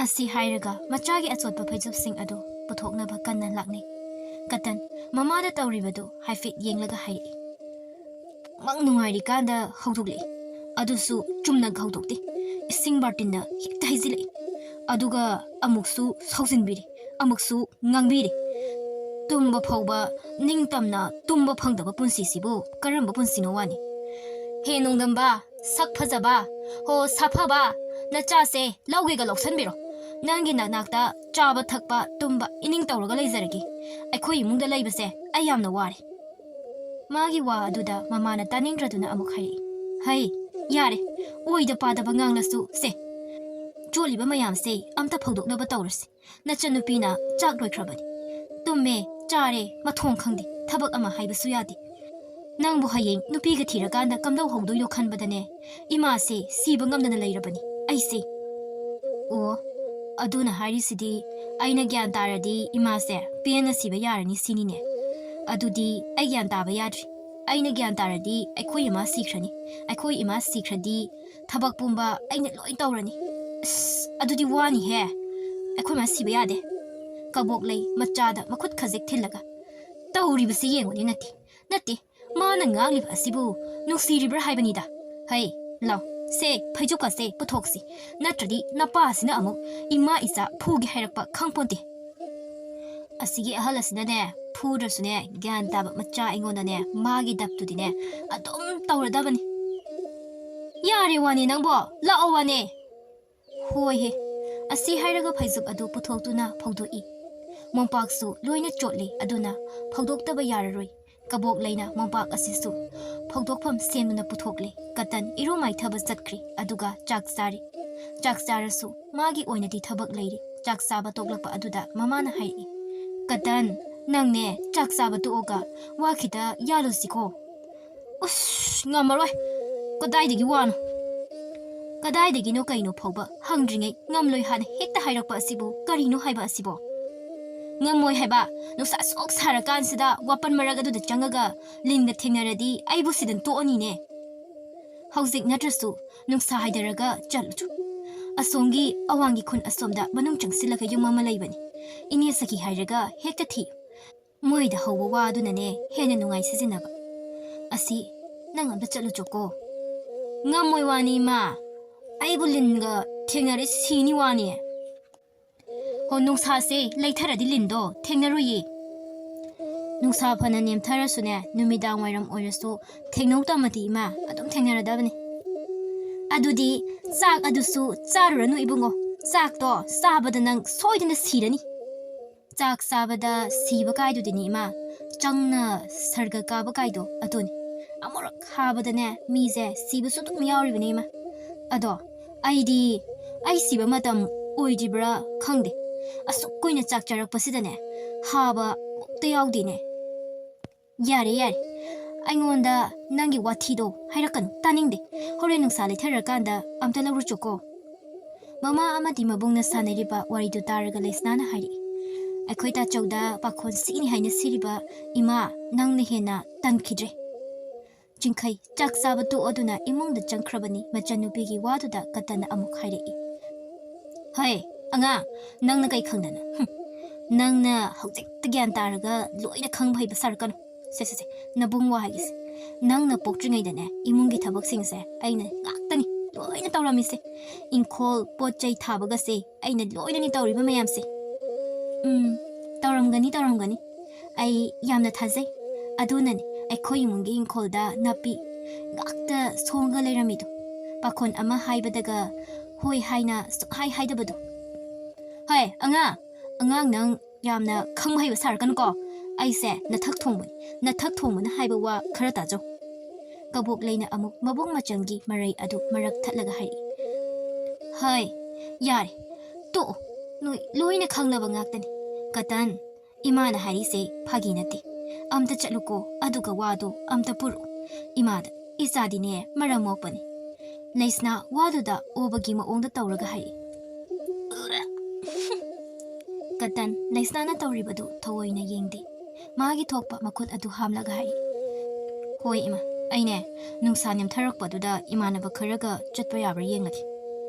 ꯑꯁꯤ ꯍꯥꯏꯔꯒ ꯃꯆꯥꯒꯤ ꯑꯆꯣꯠꯄ ꯐꯩꯖꯨꯞꯁꯤꯡ ꯑꯗꯨ ꯄꯨꯊꯣꯛꯅꯕ ꯀꯟꯅ ꯂꯥꯛꯅꯩ꯫ ꯀꯇꯟ ꯃꯃꯥꯗ ꯇꯧꯔꯤꯕꯗꯨ ꯍꯥꯏꯐꯦꯠ ꯌꯦꯡꯂꯒ ꯍꯥꯏꯔꯛꯏ꯫ ꯃꯪ ꯅꯨꯡꯉꯥꯏꯔꯤꯀꯥꯟꯗ ꯍꯧꯗꯣꯛꯂꯛꯏ꯫ ꯑꯗꯨꯁꯨ ꯆꯨꯝꯅ ꯍꯧꯗꯣꯛꯇꯦ꯫ ꯏꯁꯤꯡ ꯕꯥꯔꯇꯤꯟꯗ ꯍꯦꯛꯇ ꯍꯩꯖꯤꯜꯂꯛꯏ꯫ ꯑꯗꯨꯒ ꯑꯃꯨꯛꯁꯨ ꯁꯥꯎꯖꯤꯟꯕꯤꯔꯤ, ꯑꯃꯨꯛꯁꯨ ꯉꯥꯡꯕꯤꯔꯤ꯫ ꯇꯨꯝꯕ ꯐꯥꯎꯕ ꯅꯤꯡꯇꯝꯅ ꯇꯨꯝꯕ ꯐꯪꯗꯕ ꯄꯨꯟꯁꯤꯁꯤꯕꯨ ꯀꯔꯝꯕ ꯄꯨꯟꯁꯤꯅꯣ ꯋꯥꯅꯤ? ꯍꯦ ꯅꯣꯡꯗꯝꯕ, ꯁꯛ ꯐꯖꯕ, ꯍꯣ ꯁꯥꯐꯕ, ꯅꯆꯥꯁꯦ ꯂꯧꯒꯦꯒ ꯂꯧꯁꯟꯕꯤꯔꯣ꯫ ꯅꯪꯒꯤ ꯅꯅꯥꯛꯇ ꯆꯥꯕ ꯊꯛꯄ ꯇꯨꯝꯕ ꯏꯅꯤꯡ ꯇꯧꯔꯒ ꯂꯩꯖꯔꯒꯦ꯫ ꯑꯩꯈꯣꯏ ꯏꯃꯨꯡꯗ ꯂꯩꯕꯁꯦ ꯑꯩ ꯌꯥꯝꯅ ꯋꯥꯔꯦ꯫ ꯃꯥꯒꯤ ꯋꯥ ꯑꯗꯨꯗ ꯃꯃꯥꯅ ꯇꯥꯅꯤꯡꯗ꯭ꯔꯗꯨꯅ ꯑꯃꯨꯛ ꯍꯥꯏꯔꯛꯏ꯫ ꯍꯩ, ꯌꯥꯔꯦ, ꯑꯣꯏꯗ ꯄꯥꯗꯕ ꯉꯥꯡꯂꯁꯨ ꯁꯦ꯫ ꯆꯣꯠꯂꯤꯕ ꯃꯌꯥꯝꯁꯦ ꯑꯝꯇ ꯐꯧꯗꯣꯛꯅꯕ ꯇꯧꯔꯁꯤ꯫ ꯅꯆꯟꯅꯨꯄꯤꯅ ꯆꯥꯛ ꯂꯣꯏꯈ꯭ꯔꯕꯅꯤ꯫ ꯇꯨꯝꯃꯦ, ꯆꯥꯔꯦ, ꯃꯊꯣꯡ ꯈꯪꯗꯦ, ꯊꯕꯛ ꯑꯃ ꯍꯥꯏꯕꯁꯨ ꯌꯥꯗꯦ꯫ ꯅꯪꯕꯨ ꯍꯌꯦꯡ ꯅꯨꯄꯤꯒ ꯊꯤꯔꯀꯥꯟꯗ ꯀꯝꯗꯧ ꯍꯧꯗꯣꯏꯅꯣ ꯈꯟꯕꯗꯅꯦ, ꯏꯃꯥꯁꯦ ꯁꯤꯕ ꯉꯝꯗꯅ ꯂꯩꯔꯕꯅꯤ ꯑꯩꯁꯦ꯫ ꯑꯣ, ꯑꯗꯨꯅ ꯍꯥꯏꯔꯤꯁꯤꯗꯤ ꯑꯩꯅ ꯒ꯭ꯌꯥꯟ ꯇꯥꯔꯗꯤ ꯏꯃꯥꯁꯦ ꯄꯦꯟꯅ ꯁꯤꯕ ꯌꯥꯔꯅꯤ ꯁꯤꯅꯤꯅꯦ꯫ ꯑꯗꯨꯗꯤ ꯑꯩ ꯒ꯭ꯌꯥꯟ ꯇꯥꯕ ꯌꯥꯗ꯭ꯔꯤ꯫ ꯑꯩꯅ ꯒ꯭ꯌꯥꯟ ꯇꯥꯔꯗꯤ ꯑꯩꯈꯣꯏ ꯏꯃꯥ ꯁꯤꯈ꯭ꯔꯅꯤ꯫ ꯑꯩꯈꯣꯏ ꯏꯃꯥ ꯁꯤꯈ꯭ꯔꯗꯤ ꯊꯕꯛ ꯄꯨꯝꯕ ꯑꯩꯅ ꯂꯣꯏ ꯇꯧꯔꯅꯤ꯫ ꯑꯁ, ꯑꯗꯨꯗꯤ ꯋꯥꯅꯤꯍꯦ꯫ ꯑꯩꯈꯣꯏ ꯃꯥ ꯁꯤꯕ ꯌꯥꯗꯦ꯫ ꯀꯕꯣꯛ ꯂꯩ ꯃꯆꯥꯗ ꯃꯈꯨꯠ ꯈꯖꯤꯛ ꯊꯤꯜꯂꯒ, "ꯇꯧꯔꯤꯕꯁꯤ ꯌꯦꯡꯉꯨꯅꯦ ꯅꯠꯇꯦ, ꯅꯠꯇꯦ, ꯃꯥꯅ ꯉꯥꯡꯂꯤꯕ ꯑꯁꯤꯕꯨ ꯅꯨꯡꯁꯤꯔꯤꯕ꯭ꯔꯥ ꯍꯥꯏꯕꯅꯤꯗ꯫ ꯍꯩ, ꯂꯥꯎ, ꯁꯦ, ꯐꯩꯖꯨꯞꯀꯁꯦ ꯄꯨꯊꯣꯛꯁꯤ, ꯅꯠꯇ꯭ꯔꯗꯤ ꯅꯄꯥꯁꯤꯅ ꯑꯃꯨꯛ ꯏꯃꯥ ꯏꯆꯥ ꯐꯨꯒꯦ ꯍꯥꯏꯔꯛꯄ ꯈꯪꯄꯣꯟꯇꯦ꯫" ꯑꯁꯤꯒꯤ ꯑꯍꯜ ꯑꯁꯤꯅꯅꯦ, ꯐꯨꯗ꯭ꯔꯁꯨꯅꯦ, ꯒ꯭ꯌꯥꯟ ꯇꯥꯕ ꯃꯆꯥ ꯑꯩꯉꯣꯟꯗꯅꯦ, ꯃꯥꯒꯤ ꯗꯞꯇꯨꯗꯤꯅꯦ, ꯑꯗꯨꯝ ꯇꯧꯔꯗꯕꯅꯤ꯫ "ꯌꯥꯔꯦ ꯋꯥꯅꯦ ꯅꯪꯕꯣ, ꯂꯥꯛꯑꯣ ꯋꯥꯅꯦ꯫" "ꯍꯣꯏꯍꯦ꯫" ꯑꯁꯤ ꯍꯥꯏꯔꯒ ꯐꯩꯖꯨꯞ ꯑꯗꯨ ꯄꯨꯊꯣꯛꯇꯨꯅ ꯐꯧꯗꯣꯛꯏ꯫ ꯃꯣꯝꯄꯥꯛꯁꯨ ꯂꯣꯏꯅ ꯆꯣꯠꯂꯤ, ꯑꯗꯨꯅ ꯐꯧꯗꯣꯛꯇꯕ ꯌꯥꯔꯔꯣꯏ꯫ ꯀꯕꯣꯛ ꯂꯩꯅ ꯃꯣꯝꯄꯥꯛ ꯑꯁꯤꯁꯨ ꯐꯧꯗꯣꯛꯐꯝ ꯁꯦꯝꯗꯨꯅ ꯄꯨꯊꯣꯛꯂꯦ꯫ ꯀꯇꯟ ꯏꯔꯨ ꯃꯥꯏꯊꯕ ꯆꯠꯈ꯭ꯔꯦ, ꯑꯗꯨꯒ ꯆꯥꯛ ꯆꯥꯔꯤ꯫ ꯆꯥꯛ ꯆꯥꯔꯁꯨ ꯃꯥꯒꯤ ꯑꯣꯏꯅꯗꯤ ꯊꯕꯛ ꯂꯩꯔꯤ꯫ ꯆꯥꯛ ꯆꯥꯕ ꯇꯣꯛꯂꯛꯄ ꯑꯗꯨꯗ ꯃꯃꯥꯅ ꯍꯥꯏꯔꯛꯏ, "ꯀꯇꯟ, ꯅꯪꯅꯦ ꯆꯥꯛ ꯆꯥꯕ ꯇꯣꯛꯑꯒ ꯋꯥ ꯈꯤꯇ ꯌꯥꯜꯂꯨꯁꯤꯀꯣ꯫" "ꯎꯁ, ꯉꯝꯃꯔꯣꯏ꯫ ꯀꯗꯥꯏꯗꯒꯤ ꯋꯥꯅꯣ?" ꯀꯗꯥꯏꯗꯒꯤꯅꯣ ꯀꯩꯅꯣ ꯐꯥꯎꯕ ꯍꯪꯗ꯭ꯔꯤꯉꯩ ꯉꯝꯂꯣꯏ ꯍꯥꯟꯅ ꯍꯦꯛꯇ ꯍꯥꯏꯔꯛꯄ ꯑꯁꯤꯕꯨ ꯀꯔꯤꯅꯣ ꯍꯥꯏꯕ ꯑꯁꯤꯕꯣ? ꯉꯝꯃꯣꯏ ꯍꯥꯏꯕ꯫ ꯅꯨꯡꯁꯥ ꯁꯣꯛ ꯁꯥꯔꯀꯥꯟꯁꯤꯗ ꯋꯥꯄꯟ ꯃꯔꯛ ꯑꯗꯨꯗ ꯆꯪꯉꯒ ꯂꯤꯟꯒ ꯊꯦꯡꯅꯔꯗꯤ ꯑꯩꯕꯨ ꯁꯤꯗꯅ ꯇꯣꯛꯑꯅꯤꯅꯦ꯫ ꯍꯧꯖꯤꯛ ꯅꯠꯇ꯭ꯔꯁꯨ ꯅꯨꯡꯁꯥ ꯍꯥꯏꯗꯔꯒ ꯆꯠꯂꯨꯆꯣ꯫ ꯑꯁꯣꯝꯒꯤ ꯑꯋꯥꯡꯒꯤ ꯈꯨꯟ ꯑꯁꯣꯝꯗ ꯃꯅꯨꯡ ꯆꯪꯁꯤꯜꯂꯒ ꯌꯨꯝ ꯑꯃ ꯂꯩꯕꯅꯤ꯫ ꯏꯅꯦ ꯁꯈꯤ ꯍꯥꯏꯔꯒ ꯍꯦꯛꯇ ꯊꯤ꯫ ꯃꯣꯏꯗ ꯍꯧꯕ ꯋꯥ ꯑꯗꯨꯅꯅꯦ ꯍꯦꯟꯅ ꯅꯨꯡꯉꯥꯏ ꯁꯤꯖꯤꯟꯅꯕ꯫ ꯑꯁꯤ ꯅꯪ ꯑꯝꯇ ꯆꯠꯂꯨꯆꯣꯀꯣ꯫ ꯉꯝꯃꯣꯏ ꯋꯥꯅꯤ ꯏꯃꯥ꯫ ꯑꯩꯕꯨ ꯂꯤꯟꯒ ꯊꯦꯡꯅꯔꯦ ꯁꯤꯅꯤ ꯋꯥꯅꯤ꯫ ꯍꯣ, ꯅꯨꯡꯁꯥꯁꯦ ꯂꯩꯊꯔꯗꯤ ꯂꯤꯟꯗꯣ ꯊꯦꯡꯅꯔꯣꯏꯌꯦ꯫ ꯅꯨꯡꯁꯥ ꯐꯅ ꯅꯦꯝꯊꯔꯁꯨꯅꯦ, ꯅꯨꯃꯤꯗꯥꯡ ꯋꯥꯏꯔꯝ ꯑꯣꯏꯔꯁꯨ ꯊꯦꯡꯅꯧ ꯇꯝꯃꯗꯤ ꯏꯃꯥ ꯑꯗꯨꯝ ꯊꯦꯡꯅꯔꯗꯕꯅꯤ꯫ ꯑꯗꯨꯗꯤ ꯆꯥꯛ ꯑꯗꯨꯁꯨ ꯆꯥꯔꯨꯔꯅꯨ ꯏꯕꯨꯡꯉꯣ꯫ ꯆꯥꯛꯇꯣ ꯆꯥꯕꯗ ꯅꯪ ꯁꯣꯏꯗꯅ ꯁꯤꯔꯅꯤ꯫ ꯆꯥꯛ ꯆꯥꯕꯗ ꯁꯤꯕ ꯀꯥꯏꯗꯨꯗꯤꯅꯤ ꯏꯃꯥ, ꯆꯪꯅ ꯁꯔꯒ ꯀꯥꯕ ꯀꯥꯏꯗꯣ ꯑꯗꯨꯅꯤ꯫ ꯑꯃꯨꯔꯛ ꯍꯥꯕꯗꯅꯦ ꯃꯤꯁꯦ ꯁꯤꯕꯁꯨ ꯑꯗꯨꯝ ꯌꯥꯎꯔꯤꯕꯅꯤ ꯏꯃꯥ꯫ ꯑꯗꯣ ꯑꯩꯗꯤ ꯑꯩ ꯁꯤꯕ ꯃꯇꯝ ꯑꯣꯏꯗ꯭ꯔꯤꯕ꯭ꯔꯥ ꯈꯪꯗꯦ꯫ ꯑꯁꯨꯛ ꯀꯨꯏꯅ ꯆꯥꯛ ꯆꯥꯔꯛꯄꯁꯤꯗꯅꯦ ꯍꯥꯕ ꯑꯃꯨꯛꯇ ꯌꯥꯎꯗꯦꯅꯦ꯫ ꯌꯥꯔꯦ, ꯌꯥꯔꯦ꯫ ꯑꯩꯉꯣꯟꯗ ꯅꯪꯒꯤ ꯋꯥꯊꯤꯗꯣ ꯍꯥꯏꯔꯛꯀꯅꯨ, ꯇꯥꯅꯤꯡꯗꯦ꯫ ꯍꯣꯔꯦꯟ ꯅꯨꯡꯁꯥ ꯂꯩꯊꯔꯀꯥꯟꯗ ꯑꯝꯇ ꯂꯧꯔꯨꯆꯣꯀꯣ꯫ ꯃꯃꯥ ꯑꯃꯗꯤ ꯃꯕꯨꯡꯅ ꯁꯥꯟꯅꯔꯤꯕ ꯋꯥꯔꯤꯗꯨ ꯇꯥꯔꯒ ꯂꯩꯁꯅꯥꯅ ꯍꯥꯏꯔꯛꯏ, "ꯑꯩꯈꯣꯏ ꯇꯥꯆꯧꯗ ꯄꯥꯈꯣꯟ ꯁꯤꯅꯤ ꯍꯥꯏꯅ ꯁꯤꯔꯤꯕ ꯏꯃꯥ, ꯅꯪꯅ ꯍꯦꯟꯅ ꯇꯟꯈꯤꯗ꯭ꯔꯦ꯫ ꯆꯤꯡꯈꯩ ꯆꯥꯛ ꯆꯥꯕ ꯇꯣꯛꯑꯗꯨꯅ ꯏꯃꯨꯡꯗ ꯆꯪꯈ꯭ꯔꯕꯅꯤ꯫ ꯃꯆꯟꯅꯨꯄꯤꯒꯤ ꯋꯥꯗꯨꯗ ꯀꯇꯟꯅ ꯑꯃꯨꯛ ꯍꯥꯏꯔꯛꯏ, ꯍꯩ, ꯑꯉꯥꯡ, ꯅꯪꯅ ꯀꯩ ꯈꯪꯗꯅ? ꯍꯨꯝ, ꯅꯪꯅ ꯍꯧꯖꯤꯛꯇ ꯒ꯭ꯌꯥꯟ ꯇꯥꯔꯒ ꯂꯣꯏꯅ ꯈꯪꯕ ꯍꯩꯕ ꯁꯥꯔꯛꯀꯅꯨ꯫ ꯁꯦ, ꯁꯦ, ꯁꯦ, ꯅꯕꯨꯡ ꯋꯥ ꯍꯥꯏꯒꯦꯁꯦ꯫ ꯅꯪꯅ ꯄꯣꯛꯇ꯭ꯔꯤꯉꯩꯗꯅꯦ, ꯏꯃꯨꯡꯒꯤ ꯊꯕꯛꯁꯤꯡꯁꯦ ꯑꯩꯅ ꯉꯥꯛꯇꯅꯤ ꯂꯣꯏꯅ ꯇꯧꯔꯝꯃꯤꯁꯦ꯫ ꯏꯪꯈꯣꯜ, ꯄꯣꯠ ꯆꯩ ꯊꯥꯕꯒꯁꯦ ꯑꯩꯅ ꯂꯣꯏꯅꯅꯤ ꯇꯧꯔꯤꯕ ꯃꯌꯥꯝꯁꯦ꯫ ꯎꯝ, ꯇꯧꯔꯝꯒꯅꯤ, ꯇꯧꯔꯝꯒꯅꯤ꯫ ꯑꯩ ꯌꯥꯝꯅ ꯊꯥꯖꯩ꯫ ꯑꯗꯨꯅꯅꯦ ꯑꯩꯈꯣꯏ ꯏꯃꯨꯡꯒꯤ ꯏꯪꯈꯣꯜꯗ ꯅꯥꯄꯤ ꯉꯥꯛꯇ ꯁꯣꯡꯉꯒ ꯂꯩꯔꯝꯃꯤꯗꯣ꯫ ꯄꯥꯈꯣꯟ ꯑꯃ ꯍꯥꯏꯕꯗꯒ ꯍꯣꯏ ꯍꯥꯏꯅ ꯁꯨꯛꯍꯥꯏ ꯍꯥꯏꯗꯕꯗꯣ꯫ ꯍꯣꯏ, ꯑꯉꯥꯡ, ꯑꯉꯥꯡ ꯅꯪ ꯌꯥꯝꯅ ꯈꯪꯕ ꯍꯩꯕ ꯁꯥꯔꯛꯀꯅꯨꯀꯣ꯫ ꯑꯩꯁꯦ ꯅꯊꯛ ꯊꯣꯡꯕꯅꯤ꯫ ꯅꯊꯛ ꯊꯣꯡꯕꯅ ꯍꯥꯏꯕ ꯋꯥ ꯈꯔ ꯇꯥꯖꯧ꯫ ꯀꯕꯣꯛ ꯂꯩꯅ ꯑꯃꯨꯛ ꯃꯕꯨꯡ ꯃꯆꯟꯒꯤ ꯃꯔꯩ ꯑꯗꯨ ꯃꯔꯛ ꯊꯠꯂꯒ ꯍꯥꯏꯔꯛꯏ, ꯍꯩ, ꯌꯥꯔꯦ, ꯇꯣꯛꯑꯣ꯫ ꯅꯣꯏ ꯂꯣꯏꯅ ꯈꯪꯅꯕ ꯉꯥꯛꯇꯅꯤ꯫ ꯀꯇꯟ, ꯏꯃꯥꯅ ꯍꯥꯏꯔꯤꯁꯦ ꯐꯥꯒꯤ ꯅꯠꯇꯦ꯫ ꯑꯝꯇ ꯆꯠꯂꯨꯀꯣ, ꯑꯗꯨꯒ ꯋꯥꯗꯣ ꯑꯝꯇ ꯄꯨꯔꯛꯎ꯫ ꯏꯃꯥꯗ, ꯏꯆꯥꯗꯤꯅꯦ ꯃꯔꯝ ꯃꯣꯛꯄꯅꯤ꯫ ꯂꯩꯁꯅꯥ ꯋꯥꯗꯨꯗ ꯑꯣꯕꯒꯤ ꯃꯑꯣꯡꯗ ꯇꯧꯔꯒ ꯍꯥꯏꯔꯛꯏ, ꯀꯇꯟ ꯂꯩꯁꯅꯥꯅ ꯇꯧꯔꯤꯕꯗꯨ ꯊꯑꯣꯏꯅ ꯌꯦꯡꯗꯦ꯫ ꯃꯥꯒꯤ ꯊꯣꯛꯄ ꯃꯈꯨꯠ ꯑꯗꯨ ꯍꯥꯝꯂꯒ ꯍꯥꯏꯔꯤ, "ꯍꯣꯏ ꯏꯃꯥ, ꯑꯩꯅꯦ ꯅꯨꯡꯁꯥ ꯅꯦꯝꯊꯔꯛꯄꯗꯨꯗ ꯏꯃꯥꯟꯅꯕ ꯈꯔꯒ ꯆꯠꯄ ꯌꯥꯕ꯭ꯔꯥ ꯌꯦꯡꯂꯒꯦ"꯫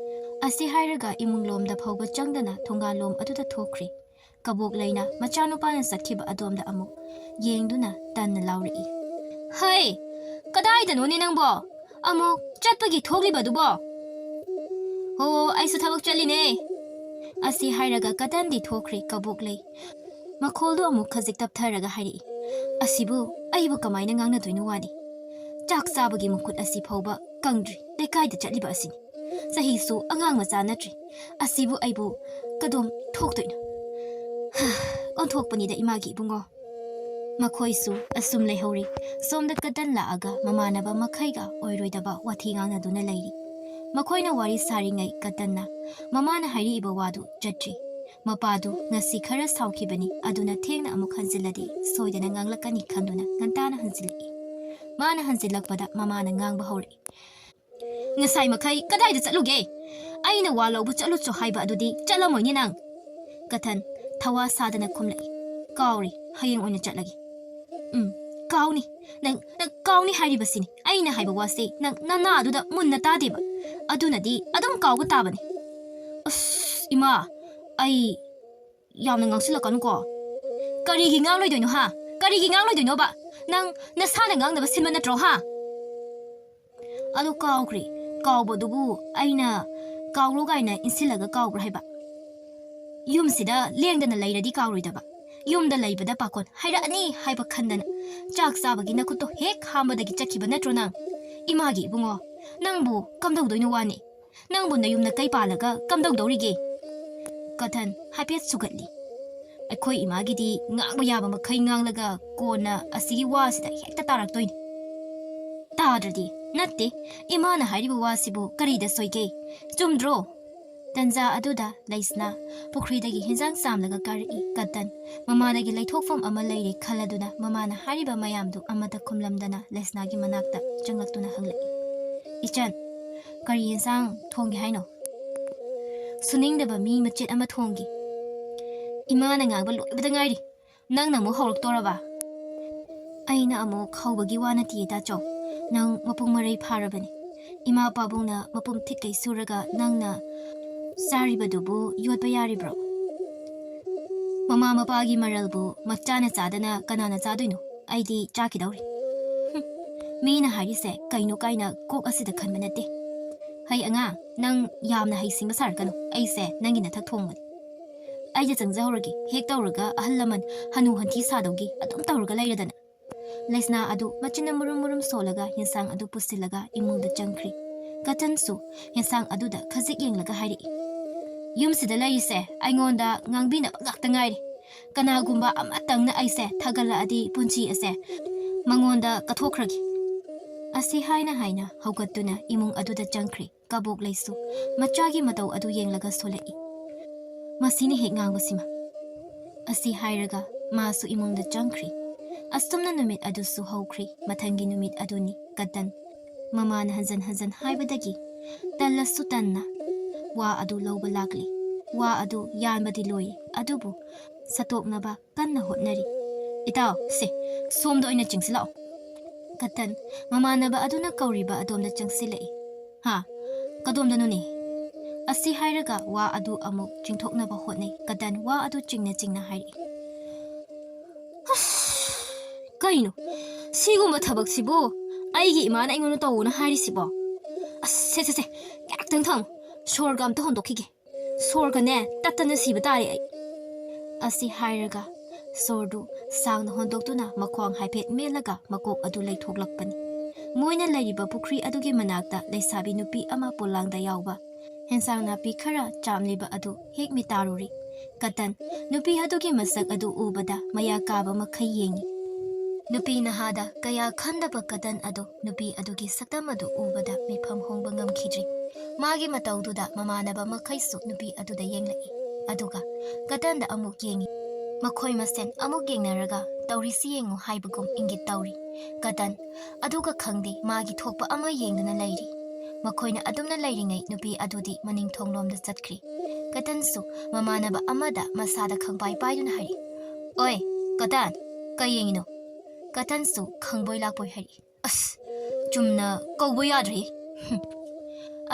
ꯑꯁꯤ ꯍꯥꯏꯔꯒ ꯏꯃꯨꯡꯂꯣꯝꯗ ꯐꯥꯎꯕ ꯆꯪꯗꯅ ꯊꯣꯡꯒꯥꯜꯂꯣꯝ ꯑꯗꯨꯗ ꯊꯣꯛꯈ꯭ꯔꯦ꯫ ꯀꯕꯣꯛ ꯂꯩꯅ ꯃꯆꯥꯅꯨꯄꯥꯅ ꯆꯠꯈꯤꯕ ꯑꯗꯣꯝꯗ ꯑꯃꯨꯛ ꯌꯦꯡꯗꯨꯅ ꯇꯟꯅ ꯂꯥꯎꯔꯛꯏ, "ꯍꯩ, ꯀꯗꯥꯏꯗꯅꯣꯅꯦ ꯅꯪꯕꯣ? ꯑꯃꯨꯛ ꯆꯠꯄꯒꯤ ꯊꯣꯛꯂꯤꯕꯗꯨꯕꯣ?" "ꯑꯣ, ꯑꯩꯁꯨ ꯊꯕꯛ ꯆꯠꯂꯤꯅꯦ"꯫ ꯑꯁꯤ ꯍꯥꯏꯔꯒ ꯀꯇꯟꯗꯤ ꯊꯣꯛꯈ꯭ꯔꯦ ꯀꯕꯣꯛ ꯂꯩ꯫ ꯃꯈꯣꯜꯗꯨ ꯑꯃꯨꯛ ꯈꯖꯤꯛ ꯇꯞꯊꯔꯒ ꯍꯥꯏꯔꯛꯏ, "ꯑꯁꯤꯕꯨ ꯑꯩꯕꯨ ꯀꯃꯥꯏꯅ ꯉꯥꯡꯅꯗꯣꯏꯅꯣ ꯋꯥꯅꯤ? ꯆꯥꯛ ꯆꯥꯕꯒꯤ ꯃꯈꯨꯠ ꯑꯁꯤ ꯐꯥꯎꯕ ꯀꯪꯗ꯭ꯔꯤ, ꯂꯩꯀꯥꯏꯗ ꯆꯠꯂꯤꯕ ꯑꯁꯤꯅꯤ꯫ ꯆꯍꯤꯁꯨ ꯑꯉꯥꯡ ꯃꯆꯥ ꯅꯠꯇ꯭ꯔꯤ꯫ ꯑꯁꯤꯕꯨ ꯑꯩꯕꯨ ꯀꯗꯣꯝ ꯊꯣꯛꯇꯣꯏꯅꯣ? ꯍꯥ, ꯑꯣꯟꯊꯣꯛꯄꯅꯤꯗ ꯏꯃꯥꯒꯤ ꯏꯕꯨꯡꯉꯣ"꯫ ꯃꯈꯣꯏꯁꯨ ꯑꯁꯨꯝ ꯂꯩꯍꯧꯔꯤ꯫ ꯁꯣꯝꯗ ꯀꯇꯟ ꯂꯥꯛꯑꯒ ꯃꯃꯥꯟꯅꯕ ꯃꯈꯩꯒ ꯑꯣꯏꯔꯣꯏꯗꯕ ꯋꯥꯊꯤ ꯉꯥꯡꯅꯗꯨꯅ ꯂꯩꯔꯤ꯫ ꯃꯈꯣꯏꯅ ꯋꯥꯔꯤ ꯁꯥꯔꯤꯉꯩ ꯀꯇꯟꯅ ꯃꯃꯥꯅ ꯍꯥꯏꯔꯛꯏꯕ ꯋꯥꯗꯨ ꯆꯠꯇ꯭ꯔꯤ꯫ ꯃꯄꯥꯗꯨ ꯉꯁꯤ ꯈꯔ ꯁꯥꯎꯈꯤꯕꯅꯤ, ꯑꯗꯨꯅ ꯊꯦꯡꯅ ꯑꯃꯨꯛ ꯍꯟꯖꯤꯜꯂꯗꯤ ꯁꯣꯏꯗꯅ ꯉꯥꯡꯂꯛꯀꯅꯤ ꯈꯟꯗꯨꯅ ꯉꯟꯇꯥꯅ ꯍꯟꯖꯤꯜꯂꯛꯏ꯫ ꯃꯥꯅ ꯍꯟꯖꯤꯜꯂꯛꯄꯗ ꯃꯃꯥꯅ ꯉꯥꯡꯕ ꯍꯧꯔꯛꯏ, "ꯉꯁꯥꯏ ꯃꯈꯩ ꯀꯗꯥꯏꯗ ꯆꯠꯂꯨꯒꯦ? ꯑꯩꯅ ꯋꯥ ꯂꯧꯕ ꯆꯠꯂꯨꯆꯣ ꯍꯥꯏꯕ ꯑꯗꯨꯗꯤ ꯆꯠꯂꯝꯃꯣꯏꯅꯦ ꯅꯪ"꯫ ꯀꯇꯟ ꯊꯋꯥ ꯁꯥꯗꯅ ꯈꯨꯝꯂꯛꯏ, "ꯀꯥꯎꯔꯤ, ꯍꯌꯦꯡ ꯑꯣꯏꯅ ꯆꯠꯂꯒꯦ"꯫ "ꯎꯝ, ꯀꯥꯎꯅꯤ꯫ ꯅꯪ, ꯅꯪ ꯀꯥꯎꯅꯤ ꯍꯥꯏꯔꯤꯕꯁꯤꯅꯤ꯫ ꯑꯩꯅ ꯍꯥꯏꯕ ꯋꯥꯁꯦ ꯅꯪ ꯅꯅꯥ ꯑꯗꯨꯗ ꯃꯨꯟꯅ ꯇꯥꯗꯦꯕ꯫ ꯑꯗꯨꯅꯗꯤ ꯑꯗꯨꯝ ꯀꯥꯎꯕ ꯇꯥꯕꯅꯤ"꯫ "ꯑꯁ, ꯏꯃꯥ, ꯑꯩ ꯌꯥꯝꯅ ꯉꯥꯡꯁꯤꯜꯂꯛꯀꯅꯨꯀꯣ"꯫ "ꯀꯔꯤꯒꯤ ꯉꯥꯡꯂꯣꯏꯗꯣꯏꯅꯣ, ꯍꯥ? ꯀꯔꯤꯒꯤ ꯉꯥꯡꯂꯣꯏꯗꯣꯏꯅꯣꯕ? ꯅꯪ ꯅꯁꯥꯅ ꯉꯥꯡꯅꯕ ꯁꯤꯟꯕ ꯅꯠꯇ꯭ꯔꯣ, ꯍꯥ?" "ꯑꯗꯨ ꯀꯥꯎꯈ꯭ꯔꯦ꯫ ꯀꯥꯎꯕꯗꯨꯕꯨ ꯑꯩꯅ ꯀꯥꯎꯔꯣ ꯀꯥꯏꯅ ꯏꯟꯁꯤꯜꯂꯒ ꯀꯥꯎꯕ꯭ꯔꯥ ꯍꯥꯏꯕ? ꯌꯨꯝꯁꯤꯗ ꯂꯦꯡꯗꯅ ꯂꯩꯔꯗꯤ ꯀꯥꯎꯔꯣꯏꯗꯕ꯫ ꯌꯨꯝꯗ ꯂꯩꯕꯗ ꯄꯥꯈꯣꯟ ꯍꯥꯏꯔꯛꯑꯅꯤ ꯍꯥꯏꯕ ꯈꯟꯗꯅ ꯆꯥꯛ ꯆꯥꯕꯒꯤ ꯅꯈꯨꯠꯇꯣ ꯍꯦꯛ ꯍꯥꯝꯕꯗꯒꯤ ꯆꯠꯈꯤꯕ ꯅꯠꯇ꯭ꯔꯣ ꯅꯪ? ꯏꯃꯥꯒꯤ ꯏꯕꯨꯡꯉꯣ, ꯅꯪꯕꯨ ꯀꯝꯗꯧꯗꯣꯏꯅꯣ ꯋꯥꯅꯤ? ꯅꯪꯕꯨ ꯅꯌꯨꯝ ꯅꯀꯩ ꯄꯥꯜꯂꯒ ꯀꯝꯗꯧꯗꯧꯔꯤꯒꯦ?" ꯀꯊꯟ ꯍꯥꯏꯐꯦꯠ ꯁꯨꯒꯠꯂꯤ꯫ ꯑꯩꯈꯣꯏ ꯏꯃꯥꯒꯤꯗꯤ ꯉꯥꯡꯕ ꯌꯥꯕ ꯃꯈꯩ ꯉꯥꯡꯂꯒ ꯀꯣꯟꯅ ꯑꯁꯤꯒꯤ ꯋꯥꯁꯤꯗ ꯍꯦꯛꯇ ꯇꯥꯔꯛꯇꯣꯏꯅꯤ꯫ ꯇꯥꯗ꯭ꯔꯗꯤ ꯅꯠꯇꯦ, ꯏꯃꯥꯅ ꯍꯥꯏꯔꯤꯕ ꯋꯥꯁꯤꯕꯨ ꯀꯔꯤꯗ ꯁꯣꯏꯒꯦ? ꯆꯨꯝꯗ꯭ꯔꯣ? ꯇꯟꯖꯥ ꯑꯗꯨꯗ ꯂꯩꯁꯅꯥ ꯄꯨꯈ꯭ꯔꯤꯗꯒꯤ ꯍꯤꯟꯖꯥꯡ ꯆꯥꯝꯂꯒ ꯀꯥꯔꯛꯏ꯫ ꯀꯇꯟ ꯃꯃꯥꯗꯒꯤ ꯂꯩꯊꯣꯛꯐꯝ ꯑꯃ ꯂꯩꯔꯦ ꯈꯜꯂꯗꯨꯅ ꯃꯃꯥꯅ ꯍꯥꯏꯔꯤꯕ ꯃꯌꯥꯝꯗꯨ ꯑꯃꯠꯇ ꯈꯨꯝꯂꯝꯗꯅ ꯂꯩꯁꯅꯥꯒꯤ ꯃꯅꯥꯛꯇ ꯆꯪꯂꯛꯇꯨꯅ ꯍꯪꯂꯛꯏ, "ꯏꯆꯟ, ꯀꯔꯤ ꯌꯦꯟꯁꯥꯡ ꯊꯣꯡꯒꯦ ꯍꯥꯏꯅꯣ?" "ꯁꯨꯅꯤꯡꯗꯕ ꯃꯤ ꯃꯆꯦꯠ ꯑꯃ ꯊꯣꯡꯒꯦ"꯫ ꯏꯃꯥꯅ ꯉꯥꯡꯕ ꯂꯣꯏꯕꯗ ꯉꯥꯏꯔꯤ, ꯅꯪꯅ ꯑꯃꯨꯛ ꯍꯧꯔꯛꯇꯣꯔꯕ? ꯑꯩꯅ ꯑꯃꯨꯛ ꯍꯧꯕꯒꯤ ꯋꯥ ꯅꯠꯇꯤꯌꯦ ꯇꯥꯆꯧ, ꯅꯪ ꯃꯄꯨꯡ ꯃꯔꯩ ꯐꯥꯔꯕꯅꯤ꯫ ꯏꯃꯥ ꯄꯥꯕꯨꯡꯅ ꯃꯄꯨꯝ ꯊꯤꯠꯀꯩ ꯁꯨꯔꯒ ꯅꯪꯅ ꯆꯥꯔꯤꯕꯗꯨꯕꯨ ꯌꯣꯠꯄ ꯌꯥꯔꯤꯕ꯭ꯔꯣ? ꯃꯃꯥ ꯃꯄꯥꯒꯤ ꯃꯔꯜꯕꯨ ꯃꯆꯥꯅ ꯆꯥꯗꯅ ꯀꯅꯥꯅ ꯆꯥꯗꯣꯏꯅꯣ? ꯑꯩꯗꯤ ꯆꯥꯈꯤꯗꯧꯔꯤ꯫ ꯍꯨꯝ, ꯃꯤꯅ ꯍꯥꯏꯔꯤꯁꯦ ꯀꯩꯅꯣ ꯀꯥꯏꯅ ꯀꯣꯛ ꯑꯁꯤꯗ ꯈꯟꯕ ꯅꯠꯇꯦ꯫ ꯍꯩ ꯑꯉꯥꯡ, ꯅꯪ ꯌꯥꯝꯅ ꯍꯩꯁꯤꯡꯕ ꯁꯥꯔꯛꯀꯅꯨ, ꯑꯩꯁꯦ ꯅꯪꯒꯤ ꯅꯊꯛ ꯊꯣꯡꯕꯅꯤ꯫ ꯑꯩꯗ ꯆꯪꯖꯍꯧꯔꯒꯦ, ꯍꯦꯛ ꯇꯧꯔꯒ ꯑꯍꯜ ꯂꯃꯟ ꯍꯅꯨ ꯍꯟꯊꯤ ꯁꯥꯗꯧꯒꯤ ꯑꯗꯨꯝ ꯇꯧꯔꯒ ꯂꯩꯔꯗꯅ꯫ ꯂꯩꯁꯅꯥ ꯑꯗꯨ ꯃꯆꯤꯟꯅ ꯃꯨꯔꯨꯝ ꯃꯨꯔꯨꯝ ꯁꯣꯜꯂꯒ ꯌꯦꯟꯁꯥꯡ ꯑꯗꯨ ꯄꯨꯁꯤꯜꯂꯒ ꯏꯃꯨꯡꯗ ꯆꯪꯈ꯭ꯔꯤ꯫ ꯀꯇꯟꯁꯨ ꯌꯦꯟꯁꯥꯡ ꯑꯗꯨꯗ ꯈꯖꯤꯛ ꯌꯦꯡꯂꯒ ꯍꯥꯏꯔꯛꯏ, ꯌꯨꯝꯁꯤꯗ ꯂꯩꯔꯤꯁꯦ ꯑꯩꯉꯣꯟꯗ ꯉꯥꯡꯕꯤꯅꯕ ꯉꯥꯛꯇ ꯉꯥꯏꯔꯦ꯫ ꯀꯅꯥꯒꯨꯝꯕ ꯑꯃꯇꯪꯅ ꯑꯩꯁꯦ ꯊꯥꯒꯠꯂꯛꯑꯗꯤ ꯄꯨꯟꯁꯤ ꯑꯁꯦ ꯃꯉꯣꯟꯗ ꯀꯠꯊꯣꯛꯈ꯭ꯔꯒꯦ꯫ ꯑꯁꯤ ꯍꯥꯏꯅ ꯍꯥꯏꯅ ꯍꯧꯒꯠꯇꯨꯅ ꯏꯃꯨꯡ ꯑꯗꯨꯗ ꯆꯪꯈ꯭ꯔꯤ꯫ ꯀꯕꯣꯛ ꯂꯩꯁꯨ ꯃꯆꯥꯒꯤ ꯃꯇꯧ ꯑꯗꯨ ꯌꯦꯡꯂꯒ ꯁꯣꯜꯂꯛꯏ꯫ ꯃꯁꯤꯅ ꯍꯦꯛ ꯉꯥꯡꯕꯁꯤꯃ꯫ ꯑꯁꯤ ꯍꯥꯏꯔꯒ ꯃꯥꯁꯨ ꯏꯃꯨꯡꯗ ꯆꯪꯈ꯭ꯔꯤ꯫ ꯑꯁꯨꯝꯅ ꯅꯨꯃꯤꯠ ꯑꯗꯨꯁꯨ ꯍꯧꯈ꯭ꯔꯤ꯫ ꯃꯊꯪꯒꯤ ꯅꯨꯃꯤꯠ ꯑꯗꯨꯅꯤ ꯀꯇꯟ꯫ ꯃꯃꯥꯅ ꯍꯟꯖꯟ ꯍꯟꯖꯟ ꯍꯥꯏꯕꯗꯒꯤ ꯇꯜꯂꯁꯨ ꯇꯟꯅ ꯋꯥ ꯑꯗꯨ ꯂꯧꯕ ꯂꯥꯛꯂꯤ꯫ ꯋꯥ ꯑꯗꯨ ꯌꯥꯟꯕꯗꯤ ꯂꯣꯏ, ꯑꯗꯨꯕꯨ ꯁꯠꯇꯣꯛꯅꯕ ꯀꯟꯅ ꯍꯣꯠꯅꯔꯤ꯫ ꯏꯇꯥꯎ, ꯁꯦ, ꯁꯣꯝꯗ ꯑꯣꯏꯅ ꯆꯤꯡꯁꯤꯜꯂꯛꯑꯣ꯫ ꯀꯇꯟ, ꯃꯃꯥꯟꯅꯕ ꯑꯗꯨꯅ ꯀꯧꯔꯤꯕ ꯑꯗꯣꯝꯗ ꯆꯪꯁꯤꯜꯂꯛꯏ꯫ ꯍꯥ? ꯀꯗꯣꯝꯗꯅꯣꯅꯦ? ꯑꯁꯤ ꯍꯥꯏꯔꯒ ꯋꯥ ꯑꯗꯨ ꯑꯃꯨꯛ ꯆꯤꯡꯊꯣꯛꯅꯕ ꯍꯣꯠꯅꯩ꯫ ꯀꯇꯟ ꯋꯥ ꯑꯗꯨ ꯆꯤꯡꯅ ꯆꯤꯡꯅ ꯍꯥꯏꯔꯛꯏ꯫ ꯑꯁ, ꯀꯩꯅꯣ? ꯁꯤꯒꯨꯝꯕ ꯊꯕꯛꯁꯤꯕꯨ ꯑꯩꯒꯤ ꯏꯃꯥꯅ ꯑꯩꯉꯣꯟꯗ ꯇꯧꯋꯣꯅ ꯍꯥꯏꯔꯤꯁꯤꯕꯣ? ꯑꯁ, ꯁꯦ, ꯁꯦ, ꯁꯦ, ꯉꯥꯏꯍꯥꯛꯇꯪ ꯊꯝꯃꯨ꯫ ꯁꯣꯔꯒ ꯑꯝꯇ ꯍꯣꯟꯗꯣꯛꯈꯤꯒꯦ꯫ ꯁꯣꯔꯒꯅꯦ ꯇꯠꯇꯅ ꯁꯤꯕ ꯇꯥꯔꯦ ꯑꯩ꯫ ꯑꯁꯤ ꯍꯥꯏꯔꯒ ꯁꯣꯔꯗꯨ ꯁꯥꯡꯅ ꯍꯣꯟꯗꯣꯛꯇꯨꯅ ꯃꯈ꯭ꯋꯥꯡ ꯍꯥꯏꯐꯦꯠ ꯃꯦꯠꯂꯒ ꯃꯀꯣꯛ ꯑꯗꯨ ꯂꯩꯊꯣꯛꯂꯛꯄꯅꯤ꯫ ꯃꯣꯏꯅ ꯂꯩꯔꯤꯕ ꯄꯨꯈ꯭ꯔꯤ ꯑꯗꯨꯒꯤ ꯃꯅꯥꯛꯇ ꯂꯩꯁꯥꯕꯤ ꯅꯨꯄꯤ ꯑꯃ ꯄꯣꯂꯥꯡꯗ ꯌꯥꯎꯕ ꯍꯦꯟꯁꯥꯡ ꯅꯥꯄꯤ ꯈꯔ ꯆꯥꯝꯂꯤꯕ ꯑꯗꯨ ꯍꯦꯛ ꯃꯤꯇꯥꯔꯨꯔꯤ꯫ ꯀꯇꯟ, ꯅꯨꯄꯤ ꯑꯗꯨꯒꯤ ꯃꯁꯛ ꯑꯗꯨ ꯎꯕꯗ ꯃꯌꯥ ꯀꯥꯕ ꯃꯈꯩ ꯌꯦꯡꯏ꯫ ꯅꯨꯄꯤ ꯅꯍꯥꯗ ꯀꯌꯥ ꯈꯟꯗꯕ ꯀꯇꯟ ꯑꯗꯨ ꯅꯨꯄꯤ ꯑꯗꯨꯒꯤ ꯁꯛꯇꯝ ꯑꯗꯨ ꯎꯕꯗ ꯃꯤꯐꯝ ꯍꯣꯡꯕ ꯉꯝꯈꯤꯗ꯭ꯔꯤ꯫ ꯃꯥꯒꯤ ꯃꯇꯧꯗꯨꯗ ꯃꯃꯥꯟꯅꯕ ꯃꯈꯩꯁꯨ ꯅꯨꯄꯤ ꯑꯗꯨꯗ ꯌꯦꯡꯂꯛꯏ꯫ ꯑꯗꯨꯒ ꯀꯇꯟꯗ ꯑꯃꯨꯛ ꯌꯦꯡꯏ꯫ ꯃꯈꯣꯏ ꯃꯁꯦꯟ ꯑꯃꯨꯛ ꯌꯦꯡꯅꯔꯒ ꯇꯧꯔꯤꯁꯤ ꯌꯦꯡꯉꯨ ꯍꯥꯏꯕꯒꯨꯝ ꯏꯪꯒꯤꯠ ꯇꯧꯔꯤ꯫ ꯀꯇꯟ ꯑꯗꯨꯒ ꯈꯪꯗꯦ ꯃꯥꯒꯤ ꯊꯣꯛꯄ ꯑꯃ ꯌꯦꯡꯗꯨꯅ ꯂꯩꯔꯤ꯫ ꯃꯈꯣꯏꯅ ꯑꯗꯨꯝꯅ ꯂꯩꯔꯤꯉꯩ ꯅꯨꯄꯤ ꯑꯗꯨꯗꯤ ꯃꯅꯤꯡ ꯊꯣꯡꯂꯣꯝꯗ ꯆꯠꯈ꯭ꯔꯤ꯫ ꯀꯇꯟꯁꯨ ꯃꯃꯥꯟꯅꯕ ꯑꯃꯗ ꯃꯁꯥꯗ ꯈꯪꯄꯥꯏ ꯄꯥꯏꯗꯨꯅ ꯍꯥꯏꯔꯛꯏ, "ꯑꯣꯏ, ꯀꯇꯟ, ꯀꯩ ꯌꯦꯡꯉꯤꯅꯣ?" ꯀꯇꯟꯁꯨ ꯈꯪꯕꯣꯏ ꯂꯥꯛꯄꯣꯏ ꯍꯥꯏꯔꯛꯏ, "ꯑꯁ, ꯆꯨꯝꯅ ꯀꯧꯕ ꯌꯥꯗ꯭ꯔꯦ꯫"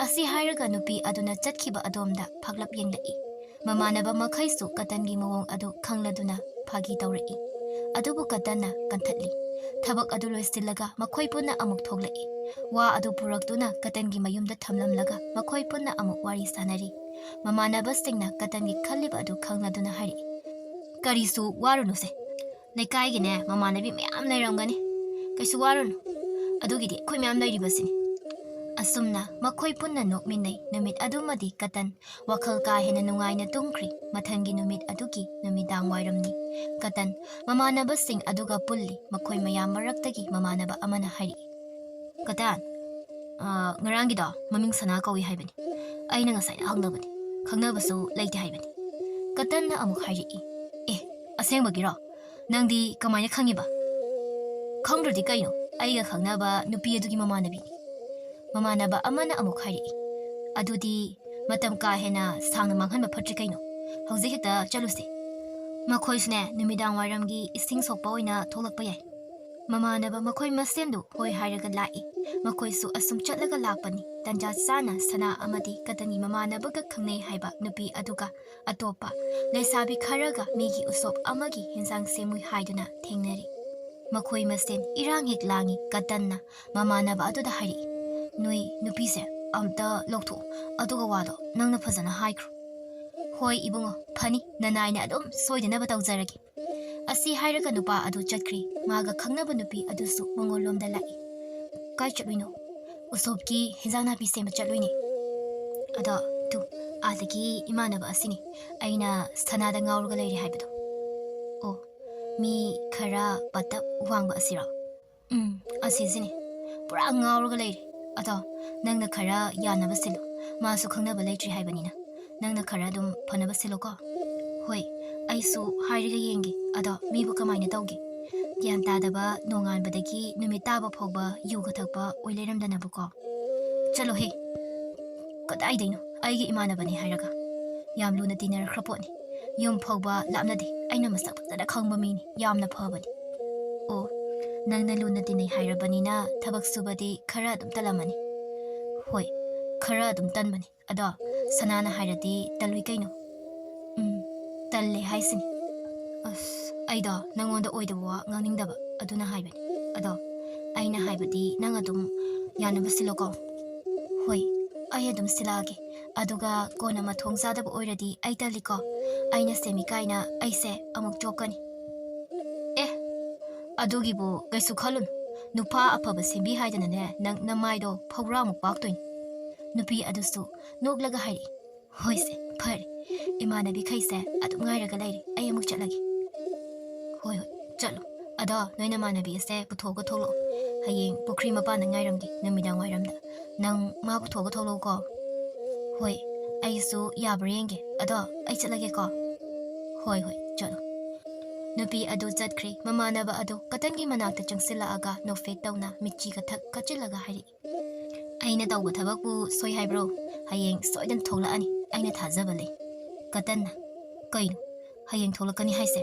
ꯑꯁꯤ ꯍꯥꯏꯔꯒ ꯅꯨꯄꯤ ꯑꯗꯨꯅ ꯆꯠꯈꯤꯕ ꯑꯗꯣꯝꯗ ꯐꯥꯛꯂꯞ ꯌꯦꯡꯂꯛꯏ꯫ ꯃꯃꯥꯟꯅꯕ ꯃꯈꯩꯁꯨ ꯀꯇꯟꯒꯤ ꯃꯑꯣꯡ ꯑꯗꯨ ꯈꯪꯂꯗꯨꯅ ꯐꯥꯒꯤ ꯇꯧꯔꯛꯏ꯫ ꯑꯗꯨꯕꯨ ꯀꯇꯟꯅ ꯀꯟꯊꯠꯂꯤ꯫ ꯊꯕꯛ ꯑꯗꯨ ꯂꯣꯏꯁꯤꯜꯂꯒ ꯃꯈꯣꯏ ꯄꯨꯟꯅ ꯑꯃꯨꯛ ꯊꯣꯛꯂꯛꯏ꯫ ꯋꯥ ꯑꯗꯨ ꯄꯨꯔꯛꯇꯨꯅ ꯀꯇꯟꯒꯤ ꯃꯌꯨꯝꯗ ꯊꯝꯂꯝꯂꯒ ꯃꯈꯣꯏ ꯄꯨꯟꯅ ꯑꯃꯨꯛ ꯋꯥꯔꯤ ꯁꯥꯟꯅꯔꯤ꯫ ꯃꯃꯥꯟꯅꯕꯁꯤꯡꯅ ꯀꯇꯟꯒꯤ ꯈꯜꯂꯤꯕ ꯑꯗꯨ ꯈꯪꯂꯗꯨꯅ ꯍꯥꯏꯔꯛꯏ, "ꯀꯔꯤꯁꯨ ꯋꯥꯔꯨꯅꯨꯁꯦ꯫ ꯂꯩꯀꯥꯏꯒꯤꯅꯦ ꯃꯃꯥꯟꯅꯕꯤ ꯃꯌꯥꯝ ꯂꯩꯔꯝꯒꯅꯤ꯫ ꯀꯩꯁꯨ ꯋꯥꯔꯨꯅꯨ꯫ ꯑꯗꯨꯒꯤꯗꯤ ꯑꯩꯈꯣꯏ ꯃꯌꯥꯝ ꯂꯩꯔꯤꯕꯁꯤꯅꯤ꯫" ꯑꯁꯨꯝꯅ ꯃꯈꯣꯏ ꯄꯨꯟꯅ ꯅꯣꯛꯃꯤꯟꯅꯩ꯫ ꯅꯨꯃꯤꯠ ꯑꯗꯨꯃꯗꯤ ꯀꯇꯟ ꯋꯥꯈꯜ ꯀꯥ ꯍꯦꯟꯅ ꯅꯨꯡꯉꯥꯏꯅ ꯇꯨꯝꯈ꯭ꯔꯤ꯫ ꯃꯊꯪꯒꯤ ꯅꯨꯃꯤꯠ ꯑꯗꯨꯒꯤ ꯅꯨꯃꯤꯗꯥꯡ ꯋꯥꯏꯔꯝꯅꯤ꯫ ꯀꯇꯟ ꯃꯃꯥꯟꯅꯕꯁꯤꯡ ꯑꯗꯨꯒ ꯄꯨꯜꯂꯤ꯫ ꯃꯈꯣꯏ ꯃꯌꯥꯝ ꯃꯔꯛꯇꯒꯤ ꯃꯃꯥꯟꯅꯕ ꯑꯃꯅ ꯍꯥꯏꯔꯛꯏ, "ꯀꯇꯟ, ꯑ, ꯉꯔꯥꯡꯒꯤꯗꯣ ꯃꯃꯤꯡ ꯁꯅꯥ ꯀꯧꯏ ꯍꯥꯏꯕꯅꯤ꯫ ꯑꯩꯅ ꯉꯁꯥꯏꯅ ꯍꯪꯅꯕꯅꯤ꯫ ꯈꯪꯅꯕꯁꯨ ꯂꯩꯇꯦ ꯍꯥꯏꯕꯅꯤ꯫" ꯀꯇꯟꯅ ꯑꯃꯨꯛ ꯍꯥꯏꯔꯛꯏ, "ꯑꯦ, ꯑꯁꯦꯡꯕꯒꯤꯔꯣ? ꯅꯪꯗꯤ ꯀꯃꯥꯏꯅ ꯈꯪꯉꯤꯕ?" "ꯈꯪꯗ꯭ꯔꯗꯤ ꯀꯩꯅꯣ? ꯑꯩꯒ ꯈꯪꯅꯕ ꯅꯨꯄꯤ ꯑꯗꯨꯒꯤ ꯃꯃꯥꯟꯅꯕꯤꯅꯤ꯫" ꯃꯃꯥꯟꯅꯕ ꯑꯃꯅ ꯑꯃꯨꯛ ꯍꯥꯏꯔꯛꯏ, "ꯑꯗꯨꯗꯤ ꯃꯇꯝ ꯀꯥ ꯍꯦꯟꯅ ꯁꯥꯡꯅ ꯃꯥꯡꯍꯟꯕ ꯐꯠꯇ꯭ꯔꯤ ꯀꯩꯅꯣ? ꯍꯧꯖꯤꯛ ꯍꯦꯛꯇ ꯆꯠꯂꯨꯁꯦ꯫" ꯃꯈꯣꯏꯁꯨꯅꯦ ꯅꯨꯃꯤꯗꯥꯡ ꯋꯥꯏꯔꯝꯒꯤ ꯏꯁꯤꯡ ꯁꯣꯛꯄ ꯑꯣꯏꯅ ꯊꯣꯛꯂꯛꯄ ꯌꯥꯏ꯫ ꯃꯃꯥꯟꯅꯕ ꯃꯈꯣꯏ ꯃꯁꯦꯟꯗꯨ ꯍꯣꯏ ꯍꯥꯏꯔꯒ ꯂꯥꯛꯏ꯫ ꯃꯈꯣꯏꯁꯨ ꯑꯁꯨꯝ ꯆꯠꯂꯒ ꯂꯥꯛꯄꯅꯤ꯫ ꯇꯟꯖꯥ ꯆꯥꯅ ꯁꯅꯥ ꯑꯃꯗꯤ ꯀꯇꯟꯒꯤ ꯃꯃꯥꯟꯅꯕꯒ ꯈꯪꯅꯩ ꯍꯥꯏꯕ ꯅꯨꯄꯤ ꯑꯗꯨꯒ ꯑꯇꯣꯞꯄ ꯂꯩꯁꯥꯕꯤ ꯈꯔꯒ ꯃꯤꯒꯤ ꯎꯁꯣꯞ ꯑꯃꯒꯤ ꯍꯤꯟꯖꯥꯡ ꯁꯦꯝꯃꯨꯏ ꯍꯥꯏꯗꯨꯅ ꯊꯦꯡꯅꯔꯤ꯫ ꯃꯈꯣꯏ ꯃꯁꯦꯟ ꯏꯔꯥꯡ ꯍꯦꯛ ꯂꯥꯡꯉꯤ꯫ ꯀꯇꯟꯅ ꯃꯃꯥꯟꯅꯕ ꯑꯗꯨꯗ ꯍꯥꯏꯔꯛꯏ, "ꯅꯣꯏ ꯅꯨꯄꯤꯁꯦ ꯑꯝꯇ ꯂꯧꯊꯣꯛꯑꯣ, ꯑꯗꯨꯒ ꯋꯥꯗꯣ ꯅꯪꯅ ꯐꯖꯅ ꯍꯥꯏꯈ꯭ꯔꯣ꯫" "ꯍꯣꯏ ꯏꯕꯨꯡꯉꯣ, ꯐꯅꯤ, ꯅꯅꯥꯏꯅ ꯑꯗꯨꯝ ꯁꯣꯏꯗꯅꯕ ꯇꯧꯖꯔꯒꯦ꯫" ꯑꯁꯤ ꯍꯥꯏꯔꯒ ꯅꯨꯄꯥ ꯑꯗꯨ ꯆꯠꯈ꯭ꯔꯤ꯫ ꯃꯥꯒ ꯈꯪꯅꯕ ꯅꯨꯄꯤ ꯑꯗꯨꯁꯨ ꯃꯉꯣꯟꯂꯣꯝꯗ ꯂꯥꯛꯏ꯫ "ꯀꯥꯏ ꯆꯠꯂꯨꯏꯅꯣ?" "ꯎꯁꯣꯞꯀꯤ ꯍꯤꯟꯖꯥꯡ ꯅꯥꯄꯤ ꯁꯦꯝꯕ ꯆꯠꯂꯨꯏꯅꯦ꯫" "ꯑꯗꯣ ꯇꯨ, ꯑꯥꯗꯒꯤ ꯏꯃꯥꯟꯅꯕ ꯑꯁꯤꯅꯤ ꯑꯩꯅ ꯁꯅꯥꯗ ꯉꯥꯎꯔꯒ ꯂꯩꯔꯦ ꯍꯥꯏꯕꯗꯣ꯫" "ꯑꯣ, ꯃꯤ ꯈꯔ ꯄꯇꯞ ꯋꯥꯡꯕ ꯑꯁꯤꯔꯣ?" "ꯎꯝ, ꯑꯁꯤꯁꯤꯅꯤ꯫ ꯄꯨꯔꯥ ꯉꯥꯎꯔꯒ ꯂꯩꯔꯦ꯫ ꯑꯗꯣ ꯅꯪꯅ ꯈꯔ ꯌꯥꯅꯕ ꯁꯤꯜꯂꯨ꯫ ꯃꯥꯁꯨ ꯈꯪꯅꯕ ꯂꯩꯇ꯭ꯔꯤ ꯍꯥꯏꯕꯅꯤꯅ꯫ ꯅꯪꯅ ꯈꯔ ꯑꯗꯨꯝ ꯐꯅꯕ ꯁꯤꯜꯂꯨꯀꯣ꯫" "ꯍꯣꯏ, ꯑꯩꯁꯨ ꯍꯥꯏꯔꯒ ꯌꯦꯡꯒꯦ꯫ ꯑꯗꯣ ꯃꯤꯕꯨ ꯀꯃꯥꯏꯅ ꯇꯧꯒꯦ? ꯒ꯭ꯌꯥꯟ ꯇꯥꯗꯕ, ꯅꯣꯡꯉꯥꯟꯕꯗꯒꯤ ꯅꯨꯃꯤꯠ ꯇꯥꯕ ꯐꯥꯎꯕ ꯌꯨꯒ ꯊꯛꯄ ꯑꯣꯏ ꯂꯩꯔꯝꯗꯅꯕꯀꯣ꯫" "ꯆꯠꯂꯣꯍꯦ, ꯀꯗꯥꯏꯗꯩꯅꯣ? ꯑꯩꯒꯤ ꯏꯃꯥꯟꯅꯕꯅꯦ ꯍꯥꯏꯔꯒ꯫ ꯌꯥꯝ ꯂꯨꯅ ꯇꯤꯟꯅꯔꯛꯈ꯭ꯔ ꯄꯣꯠꯅꯤ꯫ ꯌꯨꯝ ꯐꯥꯎꯕ ꯂꯥꯞꯅꯗꯦ꯫ ꯑꯩꯅ ꯃꯁꯛ ꯐꯖꯅ ꯈꯪꯕ ꯃꯤꯅꯤ꯫ ꯌꯥꯝꯅ ꯐꯕꯅꯤ꯫ ꯑꯣ, ꯅꯪꯅ ꯂꯨꯅ ꯇꯤꯟꯅꯩ ꯍꯥꯏꯔꯕꯅꯤꯅ ꯊꯕꯛ ꯁꯨꯕꯗꯤ ꯈꯔ ꯑꯗꯨꯝ ꯇꯜꯂꯝꯃꯅꯤ꯫ ꯍꯣꯏ, ꯈꯔ ꯑꯗꯨꯝ ꯇꯟꯕꯅꯤ꯫ ꯑꯗꯣ ꯁꯅꯥꯅ ꯍꯥꯏꯔꯗꯤ ꯇꯜꯂꯨꯏ ꯀꯩꯅꯣ? ꯎꯝ, ꯇꯜꯂꯦ ꯍꯥꯏꯁꯤꯅꯤ꯫ ꯑꯁ, ꯑꯩꯗꯣ ꯅꯪꯉꯣꯟꯗ ꯑꯣꯏꯗꯕ ꯋꯥ ꯉꯥꯡꯅꯤꯡꯗꯕ, ꯑꯗꯨꯅ ꯍꯥꯏꯕꯅꯤ꯫ ꯑꯗꯣ ꯑꯩꯅ ꯍꯥꯏꯕꯗꯤ ꯅꯪ ꯑꯗꯨꯝ ꯌꯥꯅꯕ ꯁꯤꯜꯂꯣꯀꯣ꯫ ꯍꯣꯏ, ꯑꯩ ꯑꯗꯨꯝ ꯁꯤꯜꯂꯛꯑꯒꯦ꯫ ꯑꯗꯨꯒ ꯀꯣꯟꯅ ꯃꯊꯣꯡ ꯆꯥꯗꯕ ꯑꯣꯏꯔꯗꯤ ꯑꯩ ꯇꯜꯂꯤꯀꯣ꯫ ꯑꯩꯅ ꯁꯦꯝꯃꯤ ꯀꯥꯏꯅ ꯑꯩꯁꯦ ꯑꯃꯨꯛ ꯆꯣꯞꯀꯅꯤ꯫ ꯑꯦ, ꯑꯗꯨꯒꯤꯕꯨ ꯀꯩꯁꯨ ꯈꯜꯂꯨꯅꯨ꯫ ꯅꯨꯄꯥ ꯑꯐꯕ ꯁꯦꯝꯕꯤ ꯍꯥꯏꯗꯅꯅꯦ, ꯅꯪ ꯅꯃꯥꯏꯗꯣ ꯐꯧꯔꯥꯃꯨꯛ ꯄꯥꯛꯇꯣꯏꯅꯤ꯫ ꯅꯨꯄꯤ ꯑꯗꯨꯁꯨ ꯅꯣꯛꯂꯒ ꯍꯥꯏꯔꯛꯏ, "ꯍꯣꯏꯁꯦ, ꯐꯔꯦ꯫ ꯏꯃꯥꯟꯅꯕꯤꯈꯩꯁꯦ ꯑꯗꯨꯝ ꯉꯥꯏꯔꯒ ꯂꯩꯔꯦ꯫ ꯑꯩ ꯑꯃꯨꯛ ꯆꯠꯂꯒꯦ꯫" "ꯍꯣꯏ, ꯍꯣꯏ, ꯆꯠꯂꯣ꯫ ꯑꯗꯣ ꯅꯣꯏ ꯅꯃꯥꯟꯅꯕꯤ ꯑꯁꯦ ꯄꯨꯊꯣꯛꯑꯒ ꯊꯣꯛꯂꯛꯑꯣ꯫ ꯍꯌꯦꯡ ꯄꯨꯈ꯭ꯔꯤ ꯃꯄꯥꯟꯗ ꯉꯥꯏꯔꯝꯒꯦ, ꯅꯨꯃꯤꯗꯥꯡ ꯋꯥꯏꯔꯝꯗ꯫ ꯅꯪ ꯃꯥ ꯄꯨꯊꯣꯛꯑꯒ ꯊꯣꯛꯂꯛꯎꯀꯣ꯫" "ꯍꯣꯏ, ꯑꯩꯁꯨ ꯌꯥꯕ꯭ꯔꯥ ꯌꯦꯡꯒꯦ꯫ ꯑꯗꯣ ꯑꯩ ꯆꯠꯂꯒꯦꯀꯣ꯫" "ꯍꯣꯏ, ꯍꯣꯏ, ꯆꯠꯂꯣ꯫" ꯅꯨꯄꯤ ꯑꯗꯨ ꯆꯠꯈ꯭ꯔꯦ꯫ ꯃꯃꯥꯟꯅꯕ ꯑꯗꯨ ꯀꯇꯟꯒꯤ ꯃꯅꯥꯛꯇ ꯆꯪꯁꯤꯜꯂꯛꯑꯒ ꯅꯣꯛꯐꯦꯠ ꯇꯧꯅ ꯃꯤꯠꯆꯤꯒ ꯊꯛ ꯀꯥꯆꯤꯜꯂꯒ ꯍꯥꯏꯔꯛꯏ, "ꯑꯩꯅ ꯇꯧꯕ ꯊꯕꯛꯄꯨ ꯁꯣꯏ ꯍꯥꯏꯕ꯭ꯔꯣ? ꯍꯌꯦꯡ ꯁꯣꯏꯗꯅ ꯊꯣꯛꯂꯛꯑꯅꯤ꯫ ꯑꯩꯅ ꯊꯥꯖꯕ ꯂꯩ꯫" ꯀꯇꯟꯅ, "ꯀꯩꯅꯣ? ꯍꯌꯦꯡ ꯊꯣꯛꯂꯛꯀꯅꯤ ꯍꯥꯏꯁꯦ?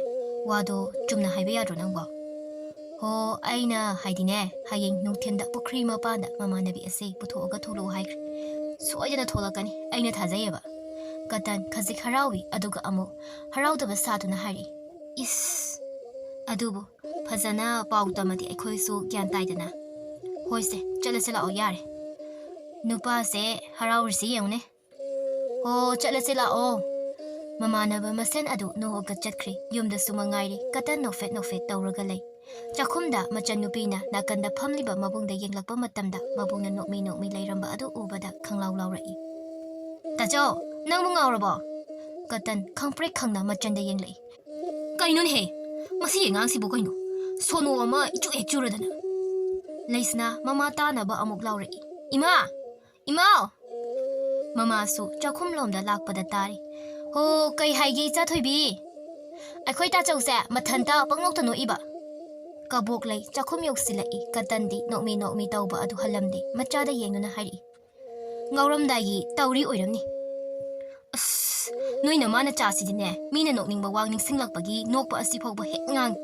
ꯋꯥꯗꯣ ꯆꯨꯝꯅ ꯍꯥꯏꯕ ꯌꯥꯗ꯭ꯔꯣ ꯅꯪꯕꯣ?" "ꯍꯣ, ꯑꯩꯅ ꯍꯥꯏꯗꯤꯅꯦ, ꯍꯌꯦꯡ ꯅꯨꯡꯊꯤꯟꯗ ꯄꯨꯈ꯭ꯔꯤ ꯃꯄꯥꯟꯗ ꯃꯃꯥꯟꯅꯕꯤ ꯑꯁꯦ ꯄꯨꯊꯣꯛꯑꯒ ꯊꯣꯛꯂꯛꯑꯣ ꯍꯥꯏꯈ꯭ꯔꯦ꯫ ꯁꯣꯏꯗꯅ ꯊꯣꯛꯂꯛꯀꯅꯤ, ꯑꯩꯅ ꯊꯥꯖꯩꯌꯦꯕ꯫" ꯀꯇꯟ ꯈꯖꯤꯛ ꯍꯔꯥꯎꯏ, ꯑꯗꯨꯒ ꯑꯃꯨꯛ ꯍꯔꯥꯎꯗꯕ ꯁꯥꯗꯨꯅ ꯍꯥꯏꯔꯛꯏ, "ꯏꯁ, ꯑꯗꯨꯕꯨ ꯐꯖꯅ ꯄꯥꯎ ꯇꯝꯃꯗꯤ ꯑꯩꯈꯣꯏꯁꯨ ꯒ꯭ꯌꯥꯟ ꯇꯥꯏꯗꯅ꯫" "ꯍꯣꯏꯁꯦ, ꯆꯠꯂꯁꯤ ꯂꯥꯛꯑꯣ, ꯌꯥꯔꯦ꯫ ꯅꯨꯄꯥꯁꯦ ꯍꯔꯥꯎꯔꯤꯁꯤ ꯌꯦꯡꯉꯨꯅꯦ꯫" "ꯍꯣ, ꯆꯠꯂꯁꯤ ꯂꯥꯛꯑꯣ꯫" ꯃꯃꯥꯟꯅꯕ ꯃꯁꯦꯟ ꯑꯗꯨ ꯅꯣꯛꯑꯒ ꯆꯠꯈ꯭ꯔꯦ꯫ ꯌꯨꯝꯗꯁꯨ ꯃꯉꯥꯏꯔꯦ ꯀꯇꯟ ꯅꯣꯛꯐꯦꯠ ꯅꯣꯛꯐꯦꯠ ꯇꯧꯔꯒ ꯂꯩ꯫ ꯆꯥꯛꯈꯨꯝꯗ ꯃꯆꯟꯅꯨꯄꯤꯅ ꯅꯥꯀꯟꯗ ꯐꯝꯂꯤꯕ ꯃꯕꯨꯡꯗ ꯌꯦꯡꯂꯛꯄ ꯃꯇꯝꯗ ꯃꯕꯨꯡꯅ ꯅꯣꯛꯃꯤ ꯅꯣꯛꯃꯤ ꯂꯩꯔꯝꯕ ꯑꯗꯨ ꯎꯕꯗ ꯈꯪꯂꯥꯎ ꯂꯥꯎꯔꯛꯏ꯫ "ꯇꯥꯆꯧ, ꯅꯪꯕꯨ ꯉꯥꯎꯔꯕꯣ?" ꯀꯇꯟ ꯈꯪꯄ꯭ꯔꯦꯛ ꯈꯪꯅ ꯃꯆꯟꯗ ꯌꯦꯡꯂꯛꯏ꯫ "ꯀꯩꯅꯣꯅꯦꯍꯦ? ꯃꯁꯤꯒꯤ ꯑꯉꯥꯡꯁꯤꯕꯨ ꯀꯩꯅꯣ? ꯁꯣꯅꯣ ꯑꯃ ꯏꯆꯨ ꯍꯦꯛ ꯆꯨꯔꯗꯅ!" ꯂꯩꯁꯅꯥ ꯃꯃꯥ ꯇꯥꯅꯕ ꯑꯃꯨꯛ ꯂꯥꯎꯔꯛꯏ꯫ "ꯏꯃꯥ! ꯏꯃꯥꯎ!" ꯃꯃꯥꯁꯨ ꯆꯥꯛꯈꯨꯝꯂꯣꯝꯗ ꯂꯥꯛꯄꯗ ꯇꯥꯔꯤ꯫ "ꯍꯣ, ꯀꯩ ꯍꯥꯏꯒꯦ, ꯏꯆꯥ ꯊꯣꯏꯕꯤ?" "ꯑꯩꯈꯣꯏ ꯇꯥꯆꯧꯁꯦ ꯃꯊꯟꯇ ꯄꯪꯅꯣꯛꯇ ꯅꯣꯛꯏꯕ꯫" ꯀꯕꯣꯛ ꯂꯩ ꯆꯥꯛꯈꯨꯝ ꯌꯧꯁꯤꯜꯂꯛꯏ꯫ ꯀꯇꯟꯗꯤ ꯅꯣꯛꯃꯤ ꯅꯣꯛꯃꯤ ꯇꯧꯕ ꯑꯗꯨ ꯍꯜꯂꯝꯗꯦ꯫ ꯃꯆꯥꯗ ꯌꯦꯡꯗꯨꯅ ꯍꯥꯏꯔꯛꯏ, "ꯉꯥꯎꯔꯝꯗꯥꯏꯒꯤ ꯇꯧꯔꯤ ꯑꯣꯏꯔꯝꯅꯤ꯫" "ꯑꯁ, ꯅꯣꯏ ꯅꯃꯥ ꯅꯆꯥꯁꯤꯗꯤꯅꯦ, ꯃꯤꯅ ꯅꯣꯛꯅꯤꯡꯕ ꯋꯥ ꯅꯤꯡꯁꯤꯡꯂꯛꯄꯒꯤ ꯅꯣꯛꯄ ꯑꯁꯤ ꯐꯥꯎꯕ ꯍꯦꯛ ꯉꯥꯡ꯫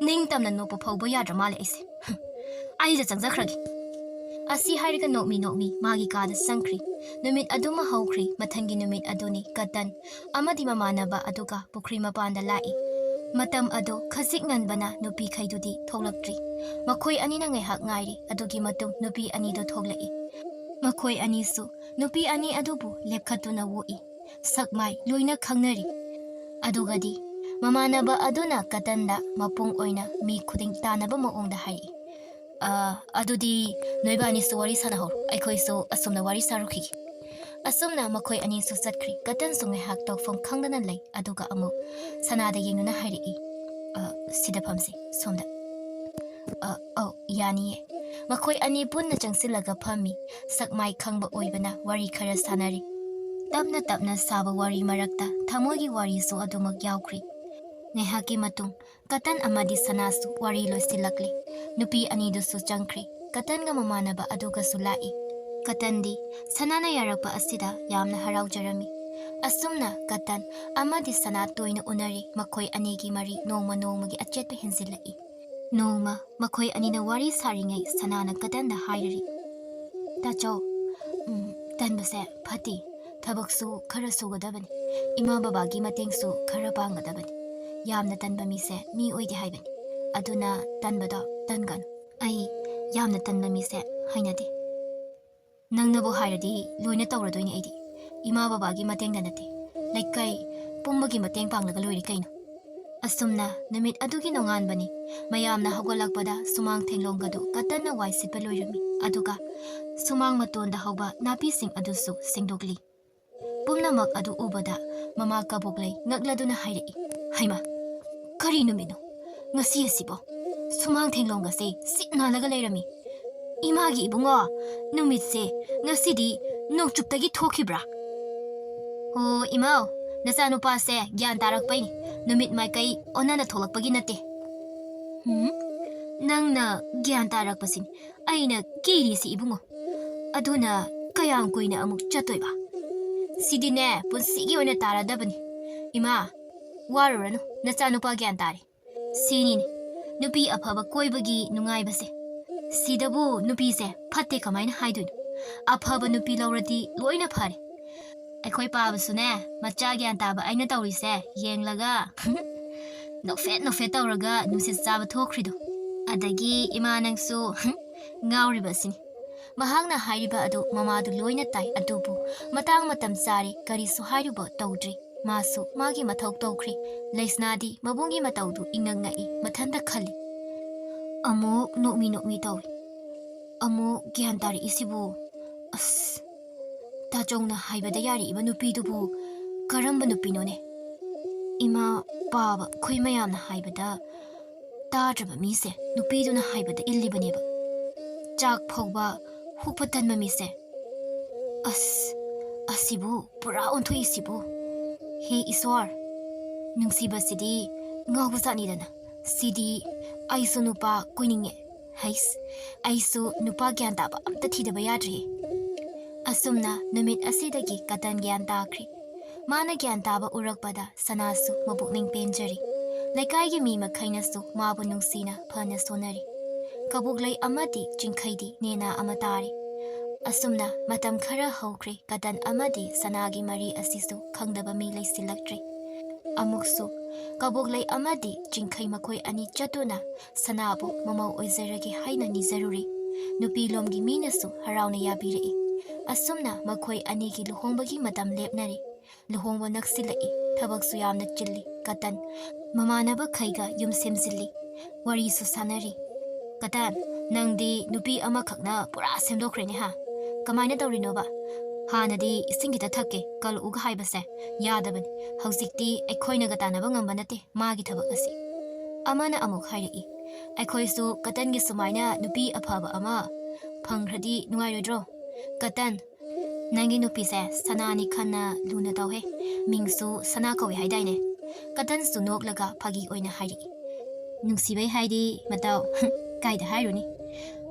ꯅꯤꯡꯇꯝꯅ ꯅꯣꯛꯄ ꯐꯥꯎꯕ ꯌꯥꯗ꯭ꯔ ꯃꯥꯜꯂꯦ ꯑꯩꯁꯦ꯫ ꯑꯩꯁꯦ ꯆꯪꯖꯈ꯭ꯔꯒꯦ꯫ ꯑꯁꯤ ꯍꯥꯏꯔꯒ ꯅꯣꯛꯃꯤ ꯅꯣꯛꯃꯤ ꯃꯥꯒꯤ ꯀꯥꯗ ꯆꯪꯈ꯭ꯔꯤ꯫ ꯅꯨꯃꯤꯠ ꯑꯗꯨꯃ ꯍꯧꯈ꯭ꯔꯤ꯫ ꯃꯊꯪꯒꯤ ꯅꯨꯃꯤꯠ ꯑꯗꯨꯅꯤ ꯀꯇꯟ ꯑꯃꯗꯤ ꯃꯃꯥꯟꯅꯕ ꯑꯗꯨꯒ ꯄꯨꯈ꯭ꯔꯤ ꯃꯄꯥꯟꯗ ꯂꯥꯛꯏ꯫ ꯃꯇꯝ ꯑꯗꯨ ꯈꯖꯤꯛ ꯉꯟꯕꯅ ꯅꯨꯄꯤꯈꯩꯗꯨꯗꯤ ꯊꯣꯛꯂꯛꯇ꯭ꯔꯤ꯫ ꯃꯈꯣꯏ ꯑꯅꯤꯅ ꯉꯥꯏꯍꯥꯛ ꯉꯥꯏꯔꯤ꯫ ꯑꯗꯨꯒꯤ ꯃꯇꯨꯡ ꯅꯨꯄꯤ ꯑꯅꯤꯗꯨ ꯊꯣꯛꯂꯛꯏ꯫ ꯃꯈꯣꯏ ꯑꯅꯤꯁꯨ ꯅꯨꯄꯤ ꯑꯅꯤ ꯑꯗꯨꯕꯨ ꯂꯦꯞꯈꯠꯇꯨꯅ ꯎꯏ꯫ ꯁꯛ ꯃꯥꯏ ꯂꯣꯏꯅ ꯈꯪꯅꯔꯤ꯫ ꯑꯗꯨꯒꯗꯤ ꯃꯃꯥꯟꯅꯕ ꯑꯗꯨꯅ ꯀꯇꯟꯗ ꯃꯄꯨꯡ ꯑꯣꯏꯅ ꯃꯤ ꯈꯨꯗꯤꯡ ꯇꯥꯟꯅꯕ ꯃꯑꯣꯡꯗ ꯍꯥꯏꯔꯛꯏ, "ꯑ, ꯑꯗꯨꯗꯤ ꯅꯣꯏꯕꯥꯅꯤꯁꯨ ꯋꯥꯔꯤ ꯁꯥꯟꯅꯍꯧꯔꯣ, ꯑꯩꯈꯣꯏꯁꯨ ꯑꯁꯨꯝꯅ ꯋꯥꯔꯤ ꯁꯥꯔꯨꯈꯤꯒꯦ"꯫ ꯑꯁꯨꯝꯅ ꯃꯈꯣꯏ ꯑꯅꯤꯁꯨ ꯆꯠꯈ꯭ꯔꯤ꯫ ꯀꯇꯟꯁꯨ ꯉꯥꯏꯍꯥꯛ ꯇꯧꯐꯝ ꯈꯪꯗꯅ ꯂꯩ꯫ ꯑꯗꯨꯒ ꯑꯃꯨꯛ ꯁꯅꯥꯗ ꯌꯦꯡꯗꯨꯅ ꯍꯥꯏꯔꯛꯏ, "ꯑ, ꯁꯤꯗ ꯐꯝꯁꯤ, ꯁꯣꯝꯗ"꯫ "ꯑ, ꯑꯧ, ꯌꯥꯅꯤꯌꯦ"꯫ ꯃꯈꯣꯏ ꯑꯅꯤ ꯄꯨꯟꯅ ꯆꯪꯁꯤꯜꯂꯒ ꯐꯝꯃꯤ꯫ ꯁꯛ ꯃꯥꯏ ꯈꯪꯕ ꯑꯣꯏꯕꯅ ꯋꯥꯔꯤ ꯈꯔ ꯁꯥꯟꯅꯔꯤ꯫ ꯇꯞꯅ ꯇꯞꯅ ꯁꯥꯕ ꯋꯥꯔꯤ ꯃꯔꯛꯇ ꯊꯃꯣꯏꯒꯤ ꯋꯥꯔꯤꯁꯨ ꯑꯗꯨꯃꯛ ꯌꯥꯎꯈ꯭ꯔꯤ꯫ ꯉꯥꯏꯍꯥꯛꯀꯤ ꯃꯇꯨꯡ ꯀꯇꯟ ꯑꯃꯗꯤ ꯁꯅꯥꯁꯨ ꯋꯥꯔꯤ ꯂꯣꯏꯁꯤꯜꯂꯛꯂꯤ꯫ ꯅꯨꯄꯤ ꯑꯅꯤꯗꯨꯁꯨ ꯆꯪꯈ꯭ꯔꯤ꯫ ꯀꯇꯟꯒ ꯃꯃꯥꯟꯅꯕ ꯑꯗꯨꯒꯁꯨ ꯂꯥꯛꯏ꯫ ꯀꯇꯟꯗꯤ ꯁꯅꯥꯅ ꯌꯥꯔꯛꯄ ꯑꯁꯤꯗ ꯌꯥꯝꯅ ꯍꯔꯥꯎꯖꯔꯝꯃꯤ꯫ ꯑꯁꯨꯝꯅ ꯀꯇꯟ ꯑꯃꯗꯤ ꯁꯅꯥ ꯇꯣꯏꯅ ꯎꯅꯔꯤ꯫ ꯃꯈꯣꯏ ꯑꯅꯤꯒꯤ ꯃꯔꯤ ꯅꯣꯡꯃ ꯅꯣꯡꯃꯒꯤ ꯑꯆꯦꯠꯄ ꯍꯦꯟꯖꯤꯜꯂꯛꯏ꯫ ꯅꯣꯡꯃ ꯃꯈꯣꯏ ꯑꯅꯤꯅ ꯋꯥꯔꯤ ꯁꯥꯔꯤꯉꯩ ꯁꯅꯥꯅ ꯀꯇꯟꯗ ꯍꯥꯏꯔꯔꯤ, "ꯇꯥꯆꯧ, ꯎꯝ, ꯇꯟꯕꯁꯦ ꯐꯠꯇꯦ꯫ ꯊꯕꯛꯁꯨ ꯈꯔ ꯁꯨꯒꯗꯕꯅꯤ꯫ ꯏꯃꯥ ꯕꯕꯥꯒꯤ ꯃꯇꯦꯡꯁꯨ ꯈꯔ ꯄꯥꯡꯒꯗꯕꯅꯤ꯫ ꯌꯥꯝꯅ ꯇꯟꯕ ꯃꯤꯁꯦ ꯃꯤ ꯑꯣꯏꯗꯦ ꯍꯥꯏꯕꯅꯤ꯫ ꯑꯗꯨꯅ ꯇꯟꯕꯗꯣ ꯇꯟꯒꯅꯨ꯫ ꯑꯩ ꯌꯥꯝꯅ ꯇꯟꯕ ꯃꯤꯁꯦ ꯍꯩꯅꯗꯦ꯫ ꯅꯪꯅꯕꯨ ꯍꯥꯏꯔꯗꯤ ꯂꯣꯏꯅ ꯇꯧꯔꯗꯣꯏꯅꯤ ꯑꯩꯗꯤ꯫ ꯏꯃꯥ ꯕꯕꯥꯒꯤ ꯃꯇꯦꯡꯗ ꯅꯠꯇꯦ, ꯂꯩꯀꯥꯏ ꯄꯨꯝꯕꯒꯤ ꯃꯇꯦꯡ ꯄꯥꯡꯂꯒ ꯂꯣꯏꯔꯦ ꯀꯩꯅꯣ"꯫ ꯑꯁꯨꯝꯅ ꯅꯨꯃꯤꯠ ꯑꯗꯨꯒꯤ ꯅꯣꯡꯉꯥꯟꯕꯅꯤ꯫ ꯃꯌꯥꯝꯅ ꯍꯧꯒꯠꯂꯛꯄꯗ ꯁꯨꯃꯥꯡ ꯊꯦꯡꯂꯣꯡꯒꯗꯨ ꯀꯇꯟꯅ ꯋꯥꯏ ꯁꯤꯠꯄ ꯂꯣꯏꯔꯝꯃꯤ꯫ ꯑꯗꯨꯒ ꯁꯨꯃꯥꯡ ꯃꯇꯣꯟꯗ ꯍꯧꯕ ꯅꯥꯄꯤꯁꯤꯡ ꯑꯗꯨꯁꯨ ꯁꯦꯡꯗꯣꯛꯂꯤ꯫ ꯄꯨꯝꯅꯃꯛ ꯑꯗꯨ ꯎꯕꯗ ꯃꯃꯥ ꯀꯕꯣꯛꯂꯩ ꯉꯛꯂꯗꯨꯅ ꯍꯥꯏꯔꯛꯏ, "ꯍꯩꯃꯥ, ꯀꯔꯤ ꯅꯨꯃꯤꯠꯅꯣ ꯉꯁꯤ ꯑꯁꯤꯕꯣ? ꯁꯨꯃꯥꯡ ꯊꯦꯡꯂꯣꯡꯒꯁꯦ ꯁꯤꯠ ꯅꯥꯜꯂꯒ ꯂꯩꯔꯝꯃꯤ꯫ ꯏꯃꯥꯒꯤ ꯏꯕꯨꯡꯉꯣ, ꯅꯨꯃꯤꯠꯁꯦ ꯉꯁꯤꯗꯤ ꯅꯣꯡꯆꯨꯞꯇꯒꯤ ꯊꯣꯛꯈꯤꯕ꯭ꯔꯥ?" "ꯑꯣ ꯏꯃꯥꯎ, ꯅꯆꯥꯅꯨꯄꯥꯁꯦ ꯒ꯭ꯌꯥꯟ ꯇꯥꯔꯛꯄꯩꯅꯤ, ꯅꯨꯃꯤꯠ ꯃꯥꯏꯀꯩ ꯑꯣꯟꯅꯅ ꯊꯣꯛꯂꯛꯄꯒꯤ ꯅꯠꯇꯦ"꯫ "ꯎꯝ, ꯅꯪꯅ ꯒ꯭ꯌꯥꯟ ꯇꯥꯔꯛꯄꯁꯤꯅꯤ ꯑꯩꯅ ꯀꯤꯔꯤꯁꯤ ꯏꯕꯨꯡꯉꯣ꯫ ꯑꯗꯨꯅ ꯀꯌꯥꯝ ꯀꯨꯏꯅ ꯑꯃꯨꯛ ꯆꯠꯇꯣꯏꯕ?" ꯁꯤꯗꯤꯅꯦ ꯄꯨꯟꯁꯤꯒꯤ ꯑꯣꯏꯅ ꯇꯥꯔꯗꯕꯅꯤ꯫ ꯏꯃꯥ, ꯋꯥꯔꯨꯔꯅꯨ, ꯅꯆꯥꯅꯨꯄꯥ ꯒ꯭ꯌꯥꯟ ꯇꯥꯔꯦ꯫ ꯁꯤꯅꯤꯅꯦ ꯅꯨꯄꯤ ꯑꯐꯕ ꯀꯣꯏꯕꯒꯤ ꯅꯨꯡꯉꯥꯏꯕꯁꯦ꯫ ꯁꯤꯗꯕꯨ ꯅꯨꯄꯤꯁꯦ ꯐꯠꯇꯦ ꯀꯃꯥꯏꯅ ꯍꯥꯏꯗꯣꯏꯅꯣ? ꯑꯐꯕ ꯅꯨꯄꯤ ꯂꯧꯔꯗꯤ ꯂꯣꯏꯅ ꯐꯔꯦ꯫ ꯑꯩꯈꯣꯏ ꯄꯥꯕꯁꯨꯅꯦ, ꯃꯆꯥ ꯒ꯭ꯌꯥꯟ ꯇꯥꯕ ꯑꯩꯅ ꯇꯧꯔꯤꯁꯦ ꯌꯦꯡꯂꯒ ꯅꯣꯛꯐꯦꯠ ꯅꯣꯛꯐꯦꯠ ꯇꯧꯔꯒ ꯅꯨꯡꯁꯤꯠ ꯆꯥꯕ ꯊꯣꯛꯈ꯭ꯔꯤꯗꯣ꯫ ꯑꯗꯒꯤ ꯏꯃꯥ ꯅꯪꯁꯨ ꯉꯥꯎꯔꯤꯕ ꯑꯁꯤꯅꯤ꯫ ꯃꯍꯥꯛꯅ ꯍꯥꯏꯔꯤꯕ ꯑꯗꯨ ꯃꯃꯥꯗꯨ ꯂꯣꯏꯅ ꯇꯥꯏ, ꯑꯗꯨꯕꯨ ꯃꯇꯥꯡ ꯃꯇꯝ ꯆꯥꯔꯦ, ꯀꯔꯤꯁꯨ ꯍꯥꯏꯔꯨꯕ ꯇꯧꯗ꯭ꯔꯤ꯫ ꯃꯥꯁꯨ ꯃꯥꯒꯤ ꯃꯊꯧ ꯇꯧꯈ꯭ꯔꯦ꯫ ꯂꯩꯁꯅꯥꯗꯤ ꯃꯕꯨꯡꯒꯤ ꯃꯇꯧꯗꯨ ꯏꯉꯛ ꯉꯛꯏ, ꯃꯊꯟꯇ ꯈꯜꯂꯤ꯫ ꯑꯃꯨꯛ ꯅꯣꯛꯃꯤ ꯅꯣꯛꯃꯤ ꯇꯧꯏ, ꯑꯃꯨꯛ ꯒ꯭ꯌꯥꯟ ꯇꯥꯔꯛꯏꯁꯤꯕꯨ꯫ ꯑꯁ, ꯇꯥꯆꯧꯅ ꯍꯥꯏꯕꯗ ꯌꯥꯔꯛꯏꯕ ꯅꯨꯄꯤꯗꯨꯕꯨ ꯀꯔꯝꯕ ꯅꯨꯄꯤꯅꯣꯅꯦ? ꯏꯃꯥ, ꯄꯥꯕ, ꯑꯩꯈꯣꯏ ꯃꯌꯥꯝꯅ ꯍꯥꯏꯕꯗ ꯇꯥꯗ꯭ꯔꯕ ꯃꯤꯁꯦ ꯅꯨꯄꯤꯗꯨꯅ ꯍꯥꯏꯕꯗ ꯏꯜꯂꯤꯕꯅꯦꯕ꯫ ꯆꯥꯛ ꯐꯥꯎꯕ ꯍꯨꯛꯄ ꯇꯟꯕ ꯃꯤꯁꯦ꯫ ꯑꯁ, ꯑꯁꯤꯕꯨ ꯄꯨꯔꯥ ꯑꯣꯟꯊꯣꯛꯏꯁꯤꯕꯨ꯫ ꯍꯦ ꯏꯁꯣꯔ, ꯅꯨꯡꯁꯤꯕꯁꯤꯗꯤ ꯉꯥꯎꯕꯖꯥꯠꯅꯤꯗꯅ꯫ ꯁꯤꯗꯤ ꯑꯩꯁꯨ ꯅꯨꯄꯥ ꯀꯣꯏꯅꯤꯡꯉꯦ꯫ ꯍꯩꯁ, ꯑꯩꯁꯨ ꯅꯨꯄꯥ ꯒ꯭ꯌꯥꯟ ꯇꯥꯕ ꯑꯝꯇ ꯊꯤꯗꯕ ꯌꯥꯗ꯭ꯔꯦ꯫ ꯑꯁꯨꯝꯅ ꯅꯨꯃꯤꯠ ꯑꯁꯤꯗꯒꯤ ꯀꯇꯟ ꯒ꯭ꯌꯥꯟ ꯇꯥꯈ꯭ꯔꯦ꯫ ꯃꯥꯅ ꯒ꯭ꯌꯥꯟ ꯇꯥꯕ ꯎꯔꯛꯄꯗ ꯁꯅꯥꯁꯨ ꯃꯄꯨꯛꯅꯤꯡ ꯄꯦꯟꯖꯔꯤ꯫ ꯂꯩꯀꯥꯏꯒꯤ ꯃꯤ ꯃꯈꯩꯅꯁꯨ ꯃꯥꯕꯨ ꯅꯨꯡꯁꯤꯅ ꯐꯅ ꯁꯣꯟꯅꯔꯤ꯫ ꯀꯕꯣꯛꯂꯩ ꯑꯃꯗꯤ ꯆꯤꯡꯈꯩꯗꯤ ꯅꯦꯅꯥ ꯑꯃ ꯇꯥꯔꯦ꯫ ꯑꯁꯨꯝꯅ ꯃꯇꯝ ꯈꯔ ꯍꯧꯈ꯭ꯔꯦ꯫ ꯀꯇꯟ ꯑꯃꯗꯤ ꯁꯅꯥꯒꯤ ꯃꯔꯤ ꯑꯁꯤꯁꯨ ꯈꯪꯗꯕ ꯃꯤ ꯂꯩꯁꯤꯜꯂꯛꯇ꯭ꯔꯦ꯫ ꯑꯃꯨꯛꯁꯨ ꯀꯕꯣꯛꯂꯩ ꯑꯃꯗꯤ ꯆꯤꯡꯈꯩ ꯃꯈꯣꯏ ꯑꯅꯤ ꯆꯠꯇꯨꯅ ꯁꯅꯥꯕꯨ ꯃꯃꯧ ꯑꯣꯏꯖꯔꯒꯦ ꯍꯥꯏꯅ ꯅꯤꯖꯔꯨꯔꯦ꯫ ꯅꯨꯄꯤ ꯂꯣꯝꯒꯤ ꯃꯤꯅꯁꯨ ꯍꯔꯥꯎꯅ ꯌꯥꯕꯤꯔꯛꯏ꯫ ꯑꯁꯨꯝꯅ ꯃꯈꯣꯏ ꯑꯅꯤꯒꯤ ꯂꯨꯍꯣꯡꯕꯒꯤ ꯃꯇꯝ ꯂꯦꯞꯅꯔꯦ꯫ ꯂꯨꯍꯣꯡꯕ ꯅꯛꯁꯤꯜꯂꯛꯏ꯫ ꯊꯕꯛꯁꯨ ꯌꯥꯝꯅ ꯆꯤꯜꯂꯤ꯫ ꯀꯇꯟ ꯃꯃꯥꯟꯅꯕꯈꯩꯒ ꯌꯨꯝ ꯁꯦꯝꯖꯤꯜꯂꯤ꯫ ꯋꯥꯔꯤꯁꯨ ꯁꯥꯟꯅꯔꯤ꯫ "ꯀꯇꯟ, ꯅꯪꯗꯤ ꯅꯨꯄꯤ ꯑꯃꯈꯛꯅ ꯄꯨꯔꯥ ꯁꯦꯝꯗꯣꯛꯈ꯭ꯔꯦꯅꯦ ꯍꯥ? ꯀꯃꯥꯏꯅ ꯇꯧꯔꯤꯅꯣꯕ? ꯍꯥꯟꯅꯗꯤ ꯏꯁꯤꯡ ꯈꯤꯇ ꯊꯛꯀꯦ, ꯀꯜꯂꯛꯎꯒ ꯍꯥꯏꯕꯁꯦ ꯌꯥꯗꯕꯅꯤ꯫ ꯍꯧꯖꯤꯛꯇꯤ ꯑꯩꯈꯣꯏꯅꯒ ꯇꯥꯟꯅꯕ ꯉꯝꯕ ꯅꯠꯇꯦ ꯃꯥꯒꯤ ꯊꯕꯛ ꯑꯁꯤ꯫" ꯑꯃꯅ ꯑꯃꯨꯛ ꯍꯥꯏꯔꯛꯏ, "ꯑꯩꯈꯣꯏꯁꯨ ꯀꯇꯟꯒꯤ ꯁꯨꯃꯥꯏꯅ ꯅꯨꯄꯤ ꯑꯐꯕ ꯑꯃ ꯐꯪꯈ꯭ꯔꯗꯤ ꯅꯨꯡꯉꯥꯏꯔꯣꯏꯗ꯭ꯔꯣ? ꯀꯇꯟ, ꯅꯪꯒꯤ ꯅꯨꯄꯤꯁꯦ ꯁꯅꯥꯅꯤ ꯈꯟꯅ ꯂꯨꯅ ꯇꯧꯍꯦ꯫ ꯃꯤꯡꯁꯨ ꯁꯅꯥ ꯀꯧꯏ ꯍꯥꯏꯗꯥꯏꯅꯦ?" ꯀꯇꯟꯁꯨ ꯅꯣꯛꯂꯒ ꯐꯥꯒꯤ ꯑꯣꯏꯅ ꯍꯥꯏꯔꯛꯏ, "ꯅꯨꯡꯁꯤꯕꯩ ꯍꯥꯏꯗꯤ ꯃꯇꯧ ꯀꯥꯏꯗ ꯍꯥꯏꯔꯨꯅꯤ?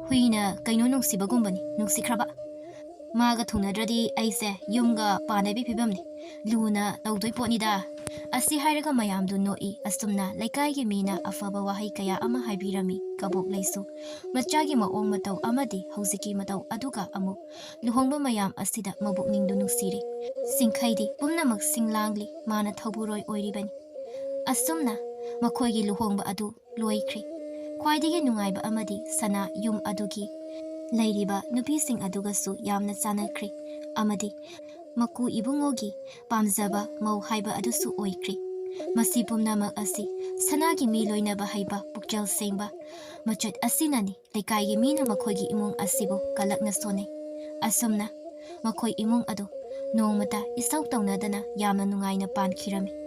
ꯍꯨꯏꯅ ꯀꯩꯅꯣ ꯅꯨꯡꯁꯤꯕꯒꯨꯝꯕꯅꯤ, ꯅꯨꯡꯁꯤꯈ꯭ꯔꯕ?" ꯃꯥꯒ ꯊꯨꯡꯅꯗ꯭ꯔꯗꯤ ꯑꯩꯁꯦ ꯌꯨꯝꯒ ꯄꯥꯟꯅꯕꯤ ꯐꯤꯕꯝꯅꯤ꯫ ꯂꯨꯅ ꯇꯧꯗꯣꯏ ꯄꯣꯠꯅꯤꯗ꯫ ꯑꯁꯤ ꯍꯥꯏꯔꯒ ꯃꯌꯥꯝꯗꯨ ꯅꯣꯛꯏ꯫ ꯑꯁꯨꯝꯅ ꯂꯩꯀꯥꯏꯒꯤ ꯃꯤꯅ ꯑꯐꯕ ꯋꯥꯍꯩ ꯀꯌꯥ ꯑꯃ ꯍꯥꯏꯕꯤꯔꯝꯃꯤ꯫ ꯀꯕꯣꯛꯂꯩꯁꯨ ꯃꯆꯥꯒꯤ ꯃꯑꯣꯡ ꯃꯇꯧ ꯑꯃꯗꯤ ꯍꯧꯖꯤꯛꯀꯤ ꯃꯇꯧ ꯑꯗꯨꯒ ꯑꯃꯨꯛ ꯂꯨꯍꯣꯡꯕ ꯃꯌꯥꯝ ꯑꯁꯤꯗ ꯃꯕꯨꯛꯅꯤꯡꯗꯨ ꯅꯨꯡꯁꯤꯔꯦ꯫ ꯁꯤꯡꯈꯩꯗꯤ ꯄꯨꯝꯅꯃꯛ ꯁꯤꯡ ꯂꯥꯡꯂꯤ꯫ ꯃꯥꯅ ꯊꯧꯕꯨꯔꯣꯏ ꯑꯣꯏꯔꯤꯕꯅꯤ꯫ ꯑꯁꯨꯝꯅ ꯃꯈꯣꯏꯒꯤ ꯂꯨꯍꯣꯡꯕ ꯑꯗꯨ ꯂꯣꯏꯈ꯭ꯔꯦ꯫ ꯈ꯭ꯋꯥꯏꯗꯒꯤ ꯅꯨꯡꯉꯥꯏꯕ ꯑꯃꯗꯤ ꯁꯅꯥ ꯌꯨꯝ ꯑꯗꯨꯒꯤ ꯂꯩꯔꯤꯕ ꯅꯨꯄꯤꯁꯤꯡ ꯑꯗꯨꯒꯁꯨ ꯌꯥꯝꯅ ꯆꯥꯟꯅꯈ꯭ꯔꯦ ꯑꯃꯗꯤ ꯃꯀꯨ ꯏꯕꯨꯡꯉꯣꯒꯤ ꯄꯥꯝꯖꯕ ꯃꯧ ꯍꯥꯏꯕ ꯑꯗꯨꯁꯨ ꯑꯣꯏꯈ꯭ꯔꯦ꯫ ꯃꯁꯤ ꯄꯨꯝꯅꯃꯛ ꯑꯁꯤ ꯁꯅꯥꯒꯤ ꯃꯤ ꯂꯣꯏꯅꯕ ꯍꯩꯕ, ꯄꯨꯛꯆꯦꯜ ꯁꯦꯡꯕ ꯃꯆꯠ ꯑꯁꯤꯅꯅꯤ꯫ ꯂꯩꯀꯥꯏꯒꯤ ꯃꯤꯅ ꯃꯈꯣꯏꯒꯤ ꯏꯃꯨꯡ ꯑꯁꯤꯕꯨ ꯀꯂꯛꯅ ꯁꯣꯟꯅꯩ꯫ ꯑꯁꯨꯝꯅ ꯃꯈꯣꯏ ꯏꯃꯨꯡ ꯑꯗꯨ ꯅꯣꯡꯃꯇ ꯏꯁꯧ ꯇꯧꯅꯗꯅ ꯌꯥꯝꯅ ꯅꯨꯡꯉꯥꯏꯅ ꯄꯥꯟꯈꯤꯔꯝꯃꯤ꯫